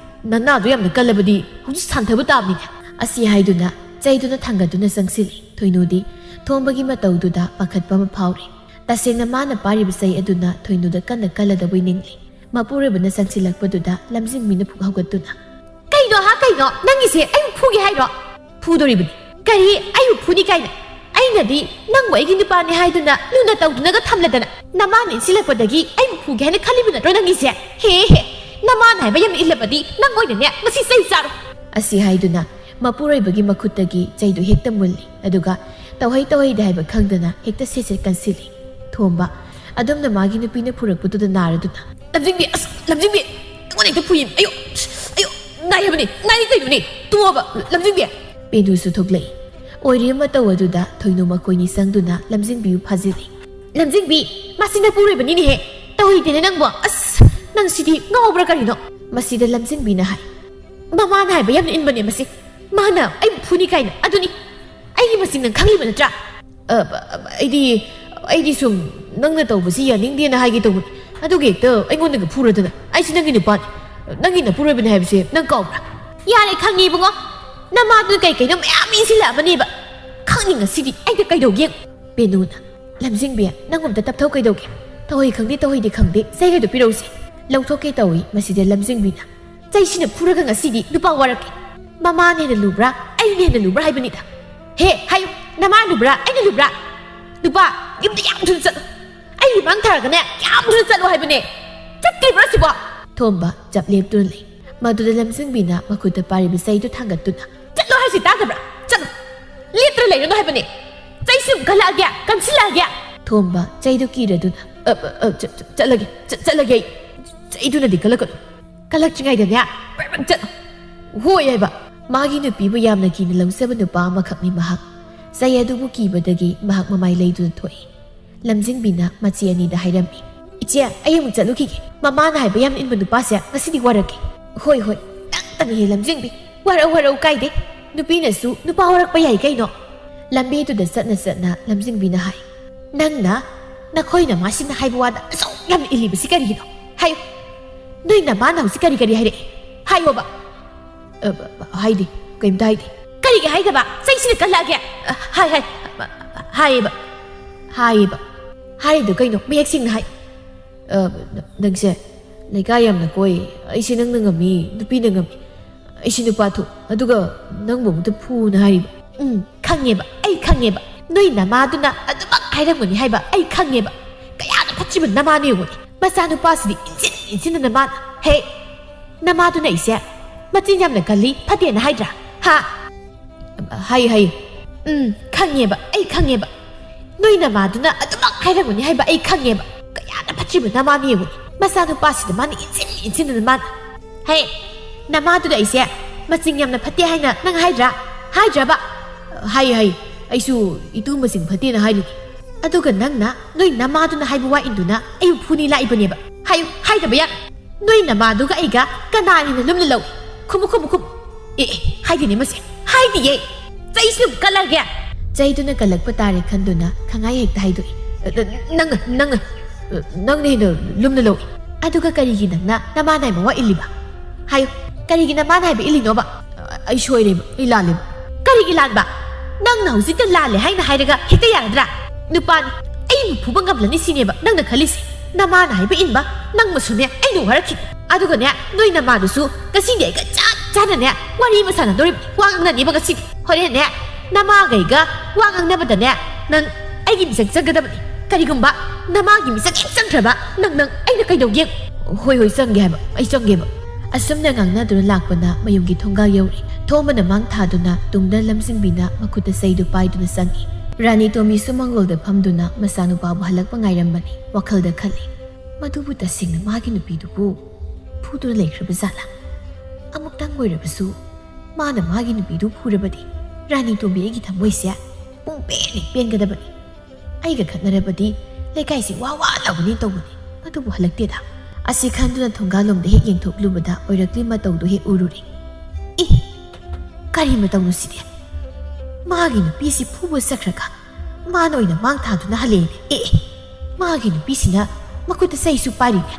ꯅꯅꯥꯗꯣ ꯌꯥꯝꯅ ꯀꯜꯂꯕꯗꯤ ꯍꯧꯖꯤꯛ ꯁꯥꯟꯊꯕ ꯇꯥꯕꯅꯤꯅꯦ꯫ ꯑꯁꯤ ꯍꯥꯏꯗꯨꯅ ꯆꯩꯗꯨꯅ ꯊꯥꯡꯒꯠꯇꯨꯅ ꯆꯪꯁꯤꯜꯂꯤ꯫ ꯊꯣꯏꯅꯨꯗꯤ ꯊꯣꯝꯕꯒꯤ ꯃꯇꯧꯗꯨꯗ ꯄꯥꯈꯠꯄ ꯑꯃ ꯐꯥꯎꯔꯤ꯫ ꯇꯁꯦꯡꯅ ꯃꯥꯅ ꯄꯥꯏꯔꯤꯕ ꯆꯩ ꯑꯗꯨꯅ ꯊꯣꯏꯅꯨꯗ ꯀꯟꯅ ꯀꯜꯂꯗꯕꯣꯏ ꯅꯤꯡꯂꯤ꯫ ꯃꯄꯨꯔꯣꯏꯕꯅ ꯆꯪꯁꯤꯜꯂꯛꯄꯗꯨꯗ ꯂꯝꯖꯤꯡꯕꯤꯅ ꯄꯨꯛ ꯍꯧꯒꯠꯇꯨꯅ, "ꯀꯩꯅꯣ ꯍꯥ, ꯀꯩꯅꯣ? ꯅꯪꯒꯤꯁꯦ ꯑꯩꯕꯨ ꯐꯨꯒꯦ ꯍꯥꯏꯔꯣ?" "ꯐꯨꯗꯣꯔꯤꯕꯅꯤ꯫ ꯀꯔꯤ? ꯑꯩꯕꯨ ꯐꯨꯅꯤ ꯀꯥꯏꯅ? ꯑꯩꯅꯗꯤ ꯅꯪꯕꯨ ꯑꯩꯒꯤ ꯅꯨꯄꯥꯅꯤ ꯍꯥꯏꯗꯨꯅ ꯂꯨꯅ ꯇꯧꯗꯨꯅꯒ ꯊꯝꯂꯗꯅ ꯅꯃꯥꯅ ꯏꯟꯁꯤꯜꯂꯛꯄꯗꯒꯤ ꯑꯩꯕꯨ ꯐꯨꯒꯦ ꯍꯥꯏꯅ ꯈꯜꯂꯤꯕ ꯅꯠꯇ꯭ꯔꯣ ꯅꯪꯒꯤꯁꯦ? ꯍꯦ ꯍꯦ, ꯅꯃꯥꯅ ꯍꯥꯏꯕ ꯌꯥꯝꯅ ꯏꯜꯂꯕꯗꯤ ꯅꯪ ꯑꯣꯏꯅꯅꯦ ꯉꯁꯤ ꯆꯩ ꯆꯥꯔꯣ꯫" ꯑꯁꯤ ꯍꯥꯏꯗꯨꯅ ꯃꯄꯨꯔꯣꯏꯕꯒꯤ ꯃꯈꯨꯠꯇꯒꯤ ꯆꯩꯗꯨ ꯍꯦꯛꯇ ꯃꯨꯜꯂꯤ꯫ ꯑꯗꯨꯒ ꯇꯧꯍꯩ ꯇꯧꯍꯩꯗꯦ ꯍꯥꯏꯕ ꯈꯪꯗꯅ ꯍꯦꯛꯇ ꯁꯦꯠ ꯁꯦꯠ ꯀꯟꯁꯤꯜꯂꯤ꯫ ꯊꯣꯝꯕ ꯑꯗꯨꯝꯅ ꯃꯥꯒꯤ ꯅꯨꯄꯤꯅ ꯐꯨꯔꯛꯄꯗꯨꯗ ꯅꯥꯔꯗꯨꯅ, "ꯂꯝꯖꯤꯡꯕꯤ, ꯑꯁ, ꯂꯝꯖꯤꯡꯕꯤ, ꯑꯩꯉꯣꯟꯗ ꯍꯦꯛꯇ ꯐꯨꯏ꯫ ꯑꯌꯣ, ꯑꯌꯣ, ꯅꯥꯏ ꯍꯥꯏꯕꯅꯤ, ꯅꯥꯏ ꯀꯩꯅꯣꯅꯦ, ꯇꯣꯛꯑꯣꯕ, ꯂꯝꯖꯤꯡꯕꯤ꯫" ꯄꯦꯅꯨꯁꯨ ꯊꯣꯛꯂꯛꯏ꯫ ꯑꯣꯏꯔꯤꯕ ꯃꯇꯧ ꯑꯗꯨꯗ ꯊꯣꯏꯅꯨ ꯃꯈꯣꯏꯅꯤ ꯆꯪꯗꯨꯅ ꯂꯝꯖꯤꯡꯕꯤꯕꯨ ꯐꯥꯖꯤꯜꯂꯤ꯫ "ꯂꯝꯖꯤꯡꯕꯤ, ꯃꯁꯤ ꯅꯄꯨꯔꯣꯏꯕꯅꯤꯅꯦꯍꯦ꯫ ꯇꯧꯍꯩꯗꯦꯅꯦ ꯅꯪꯕꯣ꯫ ꯑꯁ, ꯅꯪ ꯁꯤꯗꯤ ꯉꯥꯎꯕ꯭ꯔꯥ ꯀꯔꯤꯅꯣ?" ꯃꯁꯤꯗ ꯂꯝꯖꯤꯡꯕꯤꯅ ꯍꯥꯏ, "ꯃꯃꯥꯅ ꯍꯥꯏꯕ ꯌꯥꯝꯅ ꯏꯟꯕꯅꯦ ꯃꯁꯤ꯫ ꯃꯥꯅ ꯑꯩꯕꯨ ꯐꯨꯅꯤ ꯀꯥꯏꯅ꯫ ꯑꯗꯨꯅꯤ, ꯑꯩꯒꯤ ꯃꯁꯤꯡ ꯅꯪ ꯈꯪꯂꯤꯕ ꯅꯠꯇ꯭ꯔꯥ?" "ꯑ, ꯑ, ꯑꯩꯗꯤ, ꯑꯩꯗꯤ ꯁꯨꯝ ꯅꯪꯅ ꯇꯧꯕꯁꯤ ꯌꯥꯅꯤꯡꯗꯦꯅ ꯍꯥꯏꯒꯦ ꯇꯧꯕꯅꯤ꯫ ꯑꯗꯨꯒꯤ ꯍꯦꯛꯇ ꯑꯩꯉꯣꯟꯗꯒ ꯐꯨꯔꯗꯅ? ꯑꯩꯁꯦ ꯅꯪꯒꯤ ꯅꯨꯄꯥꯅꯤ, ꯅꯪꯒꯤ ꯅꯄꯨꯔꯣꯏꯕꯅꯤ ꯍꯥꯏꯕꯁꯦ ꯅꯪ ꯀꯥꯎꯕ꯭ꯔꯥ? ꯌꯥꯔꯦ, ꯈꯪꯉꯦ ꯏꯕꯨꯡꯉꯣ, ꯅꯃꯥꯗꯨꯅ ꯀꯩ ꯀꯩꯅꯣ ꯃꯌꯥꯝ ꯏꯟꯁꯤꯜꯂꯛꯑꯕꯅꯦꯕ꯫ ꯈꯪꯅꯤ ꯉꯁꯤꯗꯤ ꯑꯩꯗ ꯀꯩꯗꯧꯒꯦ ꯌꯦꯡꯉꯨ꯫ ꯕꯦꯅꯨꯅ, "ꯂꯝꯖꯤꯡꯕꯤ, ꯅꯪ ꯑꯝꯇ ꯇꯞꯊꯧ ꯀꯩꯗꯧꯒꯦ? ꯇꯧꯍꯩ ꯈꯪꯗꯦ, ꯇꯧꯍꯩꯗꯦ ꯈꯪꯗꯦ, ꯆꯩꯒꯗꯣ ꯄꯤꯔꯧꯁꯦ꯫" ꯂꯧꯊꯣꯛꯀꯦ ꯇꯧꯏ, ꯃꯁꯤꯗ ꯂꯝꯖꯤꯡꯕꯤꯅ, "ꯆꯩꯁꯤꯅ ꯐꯨꯔꯒ ꯉꯁꯤꯗꯤ ꯅꯨꯄꯥ ꯋꯥꯔꯛꯀꯦ꯫ ꯃꯃꯥꯅ ꯍꯦꯟꯅ ꯂꯨꯕ꯭ꯔꯥ, ꯑꯩꯅ ꯍꯦꯟꯅ ꯂꯨꯕ꯭ꯔꯥ ꯍꯥꯏꯕꯅꯤꯗ꯫ ꯍꯦ, ꯍꯥꯏꯌꯨ, ꯅꯃꯥ ꯂꯨꯕ꯭ꯔꯥ, ꯑꯩꯅ ꯂꯨꯕ꯭ꯔꯥ? ꯅꯨꯄꯥ, ꯌꯨꯝꯗ ꯌꯥꯝ ꯊꯨꯅ ꯆꯠꯂꯨ꯫ ꯑꯩꯒꯤ ꯃꯥꯡ ꯊꯥꯔꯒꯅꯦ, ꯌꯥꯝ ꯊꯨꯅ ꯆꯠꯂꯨ ꯍꯥꯏꯕꯅꯦ꯫ ꯆꯠꯇ꯭ꯔꯤꯕ꯭ꯔꯥ ꯁꯤꯕꯣ?" ꯊꯣꯝꯕ ꯆꯞ ꯂꯦꯞꯇꯨꯅ ꯂꯩ꯫ ꯃꯗꯨꯗ ꯂꯝꯖꯤꯡꯕꯤꯅ ꯃꯈꯨꯠꯇ ꯄꯥꯏꯔꯤꯕ ꯆꯩꯗꯨ ꯊꯥꯡꯒꯠꯇꯨꯅ, "ꯆꯠꯂꯣ ꯍꯥꯏꯁꯤ ꯇꯥꯗꯕ꯭ꯔꯥ? ꯆꯠꯂꯣ! ꯂꯦꯞꯇ꯭ꯔ ꯂꯩꯔꯅꯨ ꯍꯥꯏꯕꯅꯦ꯫ ꯆꯩꯁꯨ ꯀꯜꯂꯛꯑꯒꯦ, ꯀꯟꯁꯤꯜꯂꯛꯑꯒꯦ꯫" ꯊꯣꯝꯕ ꯆꯩꯗꯨ ꯀꯤꯔꯗꯨꯅ, "ꯑ, ꯑ, ꯑ, ꯆ-, ꯆ-, ꯆꯠꯂꯒꯦ, ꯆ-, ꯆꯠꯂꯒꯦ ꯑꯩ꯫ ꯆꯩꯗꯨꯅꯗꯤ ꯀꯜꯂꯛꯀꯅꯨ꯫ ꯀꯜꯂꯛꯇ꯭ꯔꯤꯉꯩꯗꯅꯦ, ꯕ꯭ꯔꯛ ꯕ꯭ꯔꯛ ꯆꯠꯂꯣ꯫" "ꯍꯣꯏ" ꯍꯥꯏꯕ꯫ ꯃꯥꯒꯤ ꯅꯨꯄꯤꯕꯨ ꯌꯥꯝꯅ ꯀꯤꯅ ꯂꯧꯖꯕ ꯅꯨꯄꯥ ꯑꯃꯈꯛꯅꯤ ꯃꯍꯥꯛ꯫ ꯆꯩ ꯑꯗꯨꯕꯨ ꯀꯤꯕꯗꯒꯤ ꯃꯍꯥꯛ ꯃꯃꯥꯏ ꯂꯩꯗꯨꯅ ꯊꯣꯛꯏ꯫ ꯂꯝꯖꯤꯡꯕꯤꯅ ꯃꯆꯦ ꯑꯅꯤꯗ ꯍꯥꯏꯔꯝꯃꯤ, "ꯏꯆꯦ, ꯑꯩ ꯑꯃꯨꯛ ꯆꯠꯂꯨꯈꯤꯒꯦ꯫ ꯃꯃꯥꯅ ꯍꯥꯏꯕ ꯌꯥꯝꯅ ꯏꯟꯕ ꯅꯨꯄꯥꯁꯦ ꯉꯁꯤꯗꯤ ꯋꯥꯔꯛꯀꯦ꯫" "ꯍꯣꯏ, ꯍꯣꯏ, ꯅꯪꯇꯅꯤꯍꯦ ꯂꯝꯖꯤꯡꯕꯤ꯫ ꯋꯥꯔꯛꯎ, ꯋꯥꯔꯛꯎ, ꯀꯥꯏꯗꯦ꯫ ꯅꯨꯄꯤꯅꯁꯨ ꯅꯨꯄꯥ ꯋꯥꯔꯛꯄ ꯌꯥꯏ ꯀꯩꯅꯣ꯫" ꯂꯝꯕꯤꯗꯨꯗ ꯆꯠꯅ ꯆꯠꯅ ꯂꯝꯖꯤꯡꯕꯤꯅ ꯍꯥꯏ, "ꯅꯪꯅ ꯅꯈꯣꯏ ꯅꯃꯥꯁꯤꯡꯅ ꯍꯥꯏꯕ ꯋꯥꯗ ꯑꯁꯨꯛ ꯌꯥꯝꯅ ꯏꯜꯂꯤꯕꯁꯤ ꯀꯔꯤꯒꯤꯅꯣ? ꯍꯥꯏꯌꯨ꯫ ꯅꯣꯏ ꯅꯃꯥꯅ ꯍꯧꯖꯤꯛ ꯀꯔꯤ ꯀꯔꯤ ꯍꯥꯏꯔꯛꯏ? ꯍꯥꯏꯌꯣꯕ꯫" "ꯑ, ꯍꯥꯏꯗꯦ, ꯀꯩꯝꯇ ꯍꯥꯏꯗꯦ꯫" "ꯀꯔꯤꯒꯤ ꯍꯥꯏꯗꯕ? ꯆꯩꯁꯤꯅ ꯀꯜꯂꯛꯑꯒꯦ꯫" "ꯑ, ꯍꯥꯏ, ꯍꯥꯏ, ꯍꯥꯏꯌꯦꯕ, ꯍꯥꯏꯌꯦꯕ꯫" "ꯍꯥꯏꯔꯤꯗꯣ ꯀꯩꯅꯣ? ꯃꯌꯦꯛ ꯁꯦꯡꯅ ꯍꯥꯏ꯫" "ꯑ, ꯅꯪꯁꯦ ꯂꯩꯀꯥꯏ ꯌꯥꯝꯅ ꯀꯣꯏ, ꯑꯩꯁꯦ ꯅꯪꯅ ꯉꯝꯃꯤ, ꯅꯨꯄꯤꯅ ꯉꯝꯃꯤ, ꯑꯩꯁꯦ ꯅꯨꯄꯥ ꯊꯣꯛ, ꯑꯗꯨꯒ ꯅꯪꯕꯨ ꯑꯃꯨꯛꯇ ꯐꯨꯅ ꯍꯥꯏꯔꯤꯕ꯫" "ꯎꯝ, ꯈꯪꯉꯦꯕ, ꯑꯩ ꯈꯪꯉꯦꯕ꯫ ꯅꯣꯏ ꯅꯃꯥꯗꯨꯅ ꯑꯗꯨꯃꯛ ꯍꯥꯏꯔꯝꯒꯅꯤ ꯍꯥꯏꯕ ꯑꯩ ꯈꯪꯉꯦꯕ꯫ ꯀꯌꯥꯗ ꯐꯠꯇ꯭ꯔꯤꯕ ꯅꯃꯥꯅꯣ ꯌꯦꯡꯉꯨꯅꯦ꯫ ꯃꯆꯥꯅꯨꯄꯥꯁꯤꯗꯤ ꯏꯟꯖꯤꯟ ꯏꯟꯖꯤꯟꯗꯅ ꯃꯥꯅ, ꯍꯦ, ꯅꯃꯥꯗꯨꯅ ꯑꯩꯁꯦ ꯃꯆꯤꯟ ꯌꯥꯝꯅ ꯀꯜꯂꯤ, ꯐꯠꯇꯦꯅ ꯍꯥꯏꯗ꯭ꯔꯥ? ꯍꯥ?" "ꯍꯥꯏ, ꯍꯥꯏ꯫" "ꯎꯝ, ꯈꯪꯉꯦꯕ, ꯑꯩ ꯈꯪꯉꯦꯕ꯫ ꯅꯣꯏ ꯅꯃꯥꯗꯨꯅ ꯑꯗꯨꯃꯛ ꯍꯥꯏꯔꯝꯒꯅꯤ ꯍꯥꯏꯕ ꯑꯩ ꯈꯪꯉꯦꯕ꯫ ꯀꯌꯥꯗ ꯐꯠꯇ꯭ꯔꯤꯕ ꯅꯃꯥꯅꯣ ꯌꯦꯡꯉꯨꯅꯦ꯫ ꯃꯆꯥꯅꯨꯄꯥꯁꯤꯗ ꯃꯥꯅ ꯏꯟꯖꯤꯟ ꯏꯟꯖꯤꯟꯗꯅ ꯃꯥꯅ, ꯍꯦ, ꯅꯃꯥꯗꯨꯗ ꯑꯩꯁꯦ ꯃꯆꯤꯟ ꯌꯥꯝꯅ ꯐꯠꯇꯦ ꯍꯥꯏꯅ ꯅꯪ ꯍꯥꯏꯗ꯭ꯔꯥ? ꯍꯥꯏꯗ꯭ꯔꯕ?" "ꯍꯥꯏ, ꯍꯥꯏ꯫ ꯑꯩꯁꯨ ꯏꯇꯨ ꯃꯆꯤꯟ ꯐꯠꯇꯦꯅ ꯍꯥꯏꯔꯤꯅꯤ꯫ ꯑꯗꯨꯒ ꯅꯪꯅ ꯅꯣꯏ ꯅꯃꯥꯗꯨꯅ ꯍꯥꯏꯕ ꯋꯥ ꯏꯟꯗꯨꯅ ꯑꯩꯕꯨ ꯐꯨꯅꯤ ꯂꯥꯛꯏꯕꯅꯦꯕ꯫ ꯍꯥꯏꯌꯨ, ꯍꯥꯏꯗꯕ ꯌꯥ-" "ꯅꯣꯏ ꯅꯃꯥꯗꯨꯒ ꯑꯩꯒ ꯀꯅꯥꯅ ꯍꯦꯟꯅ ꯂꯨꯝꯅ ꯂꯧꯏ? ꯈꯨꯝꯃꯨ, ꯈꯨꯝꯃꯨ, ꯈꯨꯝꯃꯨ꯫" "ꯑꯦ, ꯑꯦ, ꯍꯥꯏꯗꯤꯅꯦ ꯃꯁꯦ, ꯍꯥꯏꯗꯤꯌꯦ꯫ ꯆꯩꯁꯨ ꯀꯜꯂꯒꯦ꯫" ꯆꯩꯗꯨꯅ ꯀꯜꯂꯛꯄ ꯇꯥꯔꯦ ꯈꯟꯗꯨꯅ ꯈꯪꯍꯥꯏ ꯍꯦꯛꯇ ꯍꯥꯏꯗꯣꯛꯏ꯫ "ꯑ, ꯑ, ꯅꯪꯅ, ꯅꯪꯅ, ꯅꯪꯅ ꯍꯦꯟꯅ ꯂꯨꯝꯅ ꯂꯧꯏ꯫ ꯑꯗꯨꯒ ꯀꯔꯤꯒꯤ ꯅꯪꯅ ꯅꯃꯥꯅ ꯍꯥꯏꯕ ꯋꯥ ꯏꯜꯂꯤꯕ? ꯍꯥꯏꯌꯨ, ꯀꯔꯤꯒꯤ ꯅꯃꯥꯅ ꯍꯥꯏꯕ ꯏꯜꯂꯤꯅꯣꯕ? ꯑꯩ ꯁꯣꯏꯔꯦꯕ, ꯑꯩ ꯂꯥꯜꯂꯦꯕ꯫ ꯀꯔꯤꯒꯤ ꯂꯥꯟꯕ? ꯅꯪꯅ ꯍꯧꯖꯤꯛꯇ ꯂꯥꯜꯂꯦ ꯍꯥꯏꯅ ꯍꯥꯏꯔꯒ ꯍꯦꯛꯇ ꯌꯥꯔꯗ꯭ꯔꯥ? ꯅꯨꯄꯥꯅꯤ, ꯑꯩꯕꯨ ꯐꯨꯕ ꯉꯝꯂꯅꯤ ꯁꯤꯅꯦꯕ ꯅꯪꯅ ꯈꯜꯂꯤꯁꯦ? ꯅꯃꯥꯅ ꯍꯥꯏꯕ ꯏꯟꯕ ꯅꯪꯃꯁꯨꯅꯦ ꯑꯩꯅ ꯋꯥꯔꯛꯈꯤꯅꯤ꯫ ꯑꯗꯨꯒꯅꯦ, ꯅꯣꯏ ꯅꯃꯥꯗꯨꯁꯨ ꯉꯁꯤꯗꯤ ꯑꯩꯒ ꯆꯞ ꯆꯥꯅꯅꯦ ꯋꯥꯔꯤ ꯑꯃ ꯁꯥꯟꯅꯗꯣꯔꯤꯕ, ꯋꯥ ꯉꯥꯡꯅꯅꯤꯕ ꯉꯁꯤꯗꯤ꯫ ꯍꯣꯔꯦꯟꯅꯦ ꯅꯃꯥꯒꯩꯒ ꯋꯥ ꯉꯥꯡꯅꯕꯗꯅꯦ ꯅꯪ ꯑꯩꯒꯤ ꯃꯤꯆꯪ ꯆꯪꯒꯗꯕꯅꯤ꯫ ꯀꯔꯤꯒꯨꯝꯕ ꯅꯃꯥꯒꯤ ꯃꯤꯆꯪ ꯍꯦꯛ ꯆꯪꯈ꯭ꯔꯕ ꯅꯪ, ꯅꯪ ꯑꯩꯅ ꯀꯩꯗꯧꯒꯦ? ꯍꯣꯏ, ꯍꯣꯏ, ꯆꯪꯒꯦ ꯍꯥꯏꯕ, ꯑꯩ ꯆꯪꯒꯦꯕ꯫ ꯑꯁꯨꯝꯅ ꯉꯥꯡꯅꯗꯨꯅ ꯂꯥꯛꯄꯅ ꯃꯌꯨꯝꯒꯤ ꯊꯣꯡꯒꯥꯜ ꯌꯧꯔꯦ꯫ ꯊꯣꯝꯕꯅ ꯃꯥꯡ ꯊꯥꯗꯨꯅ ꯇꯨꯡꯗ ꯂꯝꯖꯤꯡꯕꯤꯅ ꯃꯈꯨꯠꯇ ꯆꯩꯗꯨ ꯄꯥꯏꯗꯨꯅ ꯆꯪꯉꯤ꯫ ꯔꯥꯅꯤ ꯇꯣꯝꯕꯤꯁꯨ ꯃꯪꯒꯣꯜꯗ ꯐꯝꯗꯨꯅ ꯃꯆꯥꯅꯨꯄꯥꯕꯨ ꯍꯜꯂꯛꯄ ꯉꯥꯏꯔꯝꯕꯅꯤ꯫ ꯋꯥꯈꯜꯗ ꯈꯜꯂꯤ, "ꯃꯗꯨꯕꯨ ꯇꯁꯦꯡꯅ ꯃꯥꯒꯤ ꯅꯨꯄꯤꯗꯨꯕꯨ ꯐꯨꯗꯨꯅ ꯂꯩꯈ꯭ꯔꯕ ꯖꯥꯠꯂꯥ? ꯑꯃꯨꯛꯇꯪ ꯑꯣꯏꯔꯕꯁꯨ ꯃꯥꯅ ꯃꯥꯒꯤ ꯅꯨꯄꯤꯗꯨ ꯐꯨꯔꯕꯗꯤ ꯔꯥꯅꯤ ꯇꯣꯝꯕꯤ ꯑꯩꯒꯤ ꯊꯃꯣꯏꯁꯦ ꯄꯨꯡ ꯄꯦꯟ ꯍꯦꯛ ꯄꯦꯟꯒꯗꯕꯅꯤ꯫ ꯑꯩꯒ ꯈꯠꯅꯔꯕꯗꯤ ꯂꯩꯀꯥꯏꯁꯤ ꯋꯥ ꯋꯥ ꯂꯥꯎꯒꯅꯤ ꯇꯧꯕꯅꯤ, ꯑꯗꯨꯕꯨ ꯍꯜꯂꯛꯇꯦꯗ"꯫ ꯑꯁꯤ ꯈꯟꯗꯨꯅ ꯊꯣꯡꯒꯥꯜꯂꯣꯝꯗ ꯍꯦꯛ ꯌꯦꯡꯊꯣꯛꯂꯨꯕꯗ ꯑꯣꯏꯔꯛꯂꯤ ꯃꯇꯧꯗꯨ ꯍꯦꯛ ꯎꯔꯨꯔꯦ꯫ "ꯏ! ꯀꯔꯤ ꯃꯇꯧꯅꯣ ꯁꯤꯗꯤ? ꯃꯥꯒꯤ ꯅꯨꯄꯤꯁꯤ ꯐꯨꯕ ꯆꯠꯈ꯭ꯔꯒ ꯃꯥꯅ ꯑꯣꯏꯅ ꯃꯥꯡ ꯊꯥꯗꯨꯅ ꯍꯜꯂꯛꯑꯦꯅꯦ꯫ ꯑꯦ, ꯑꯦ! ꯃꯥꯒꯤ ꯅꯨꯄꯤꯁꯤꯅ ꯃꯈꯨꯠꯇ ꯆꯩꯁꯨ ꯄꯥꯏꯔꯤꯅꯦ꯫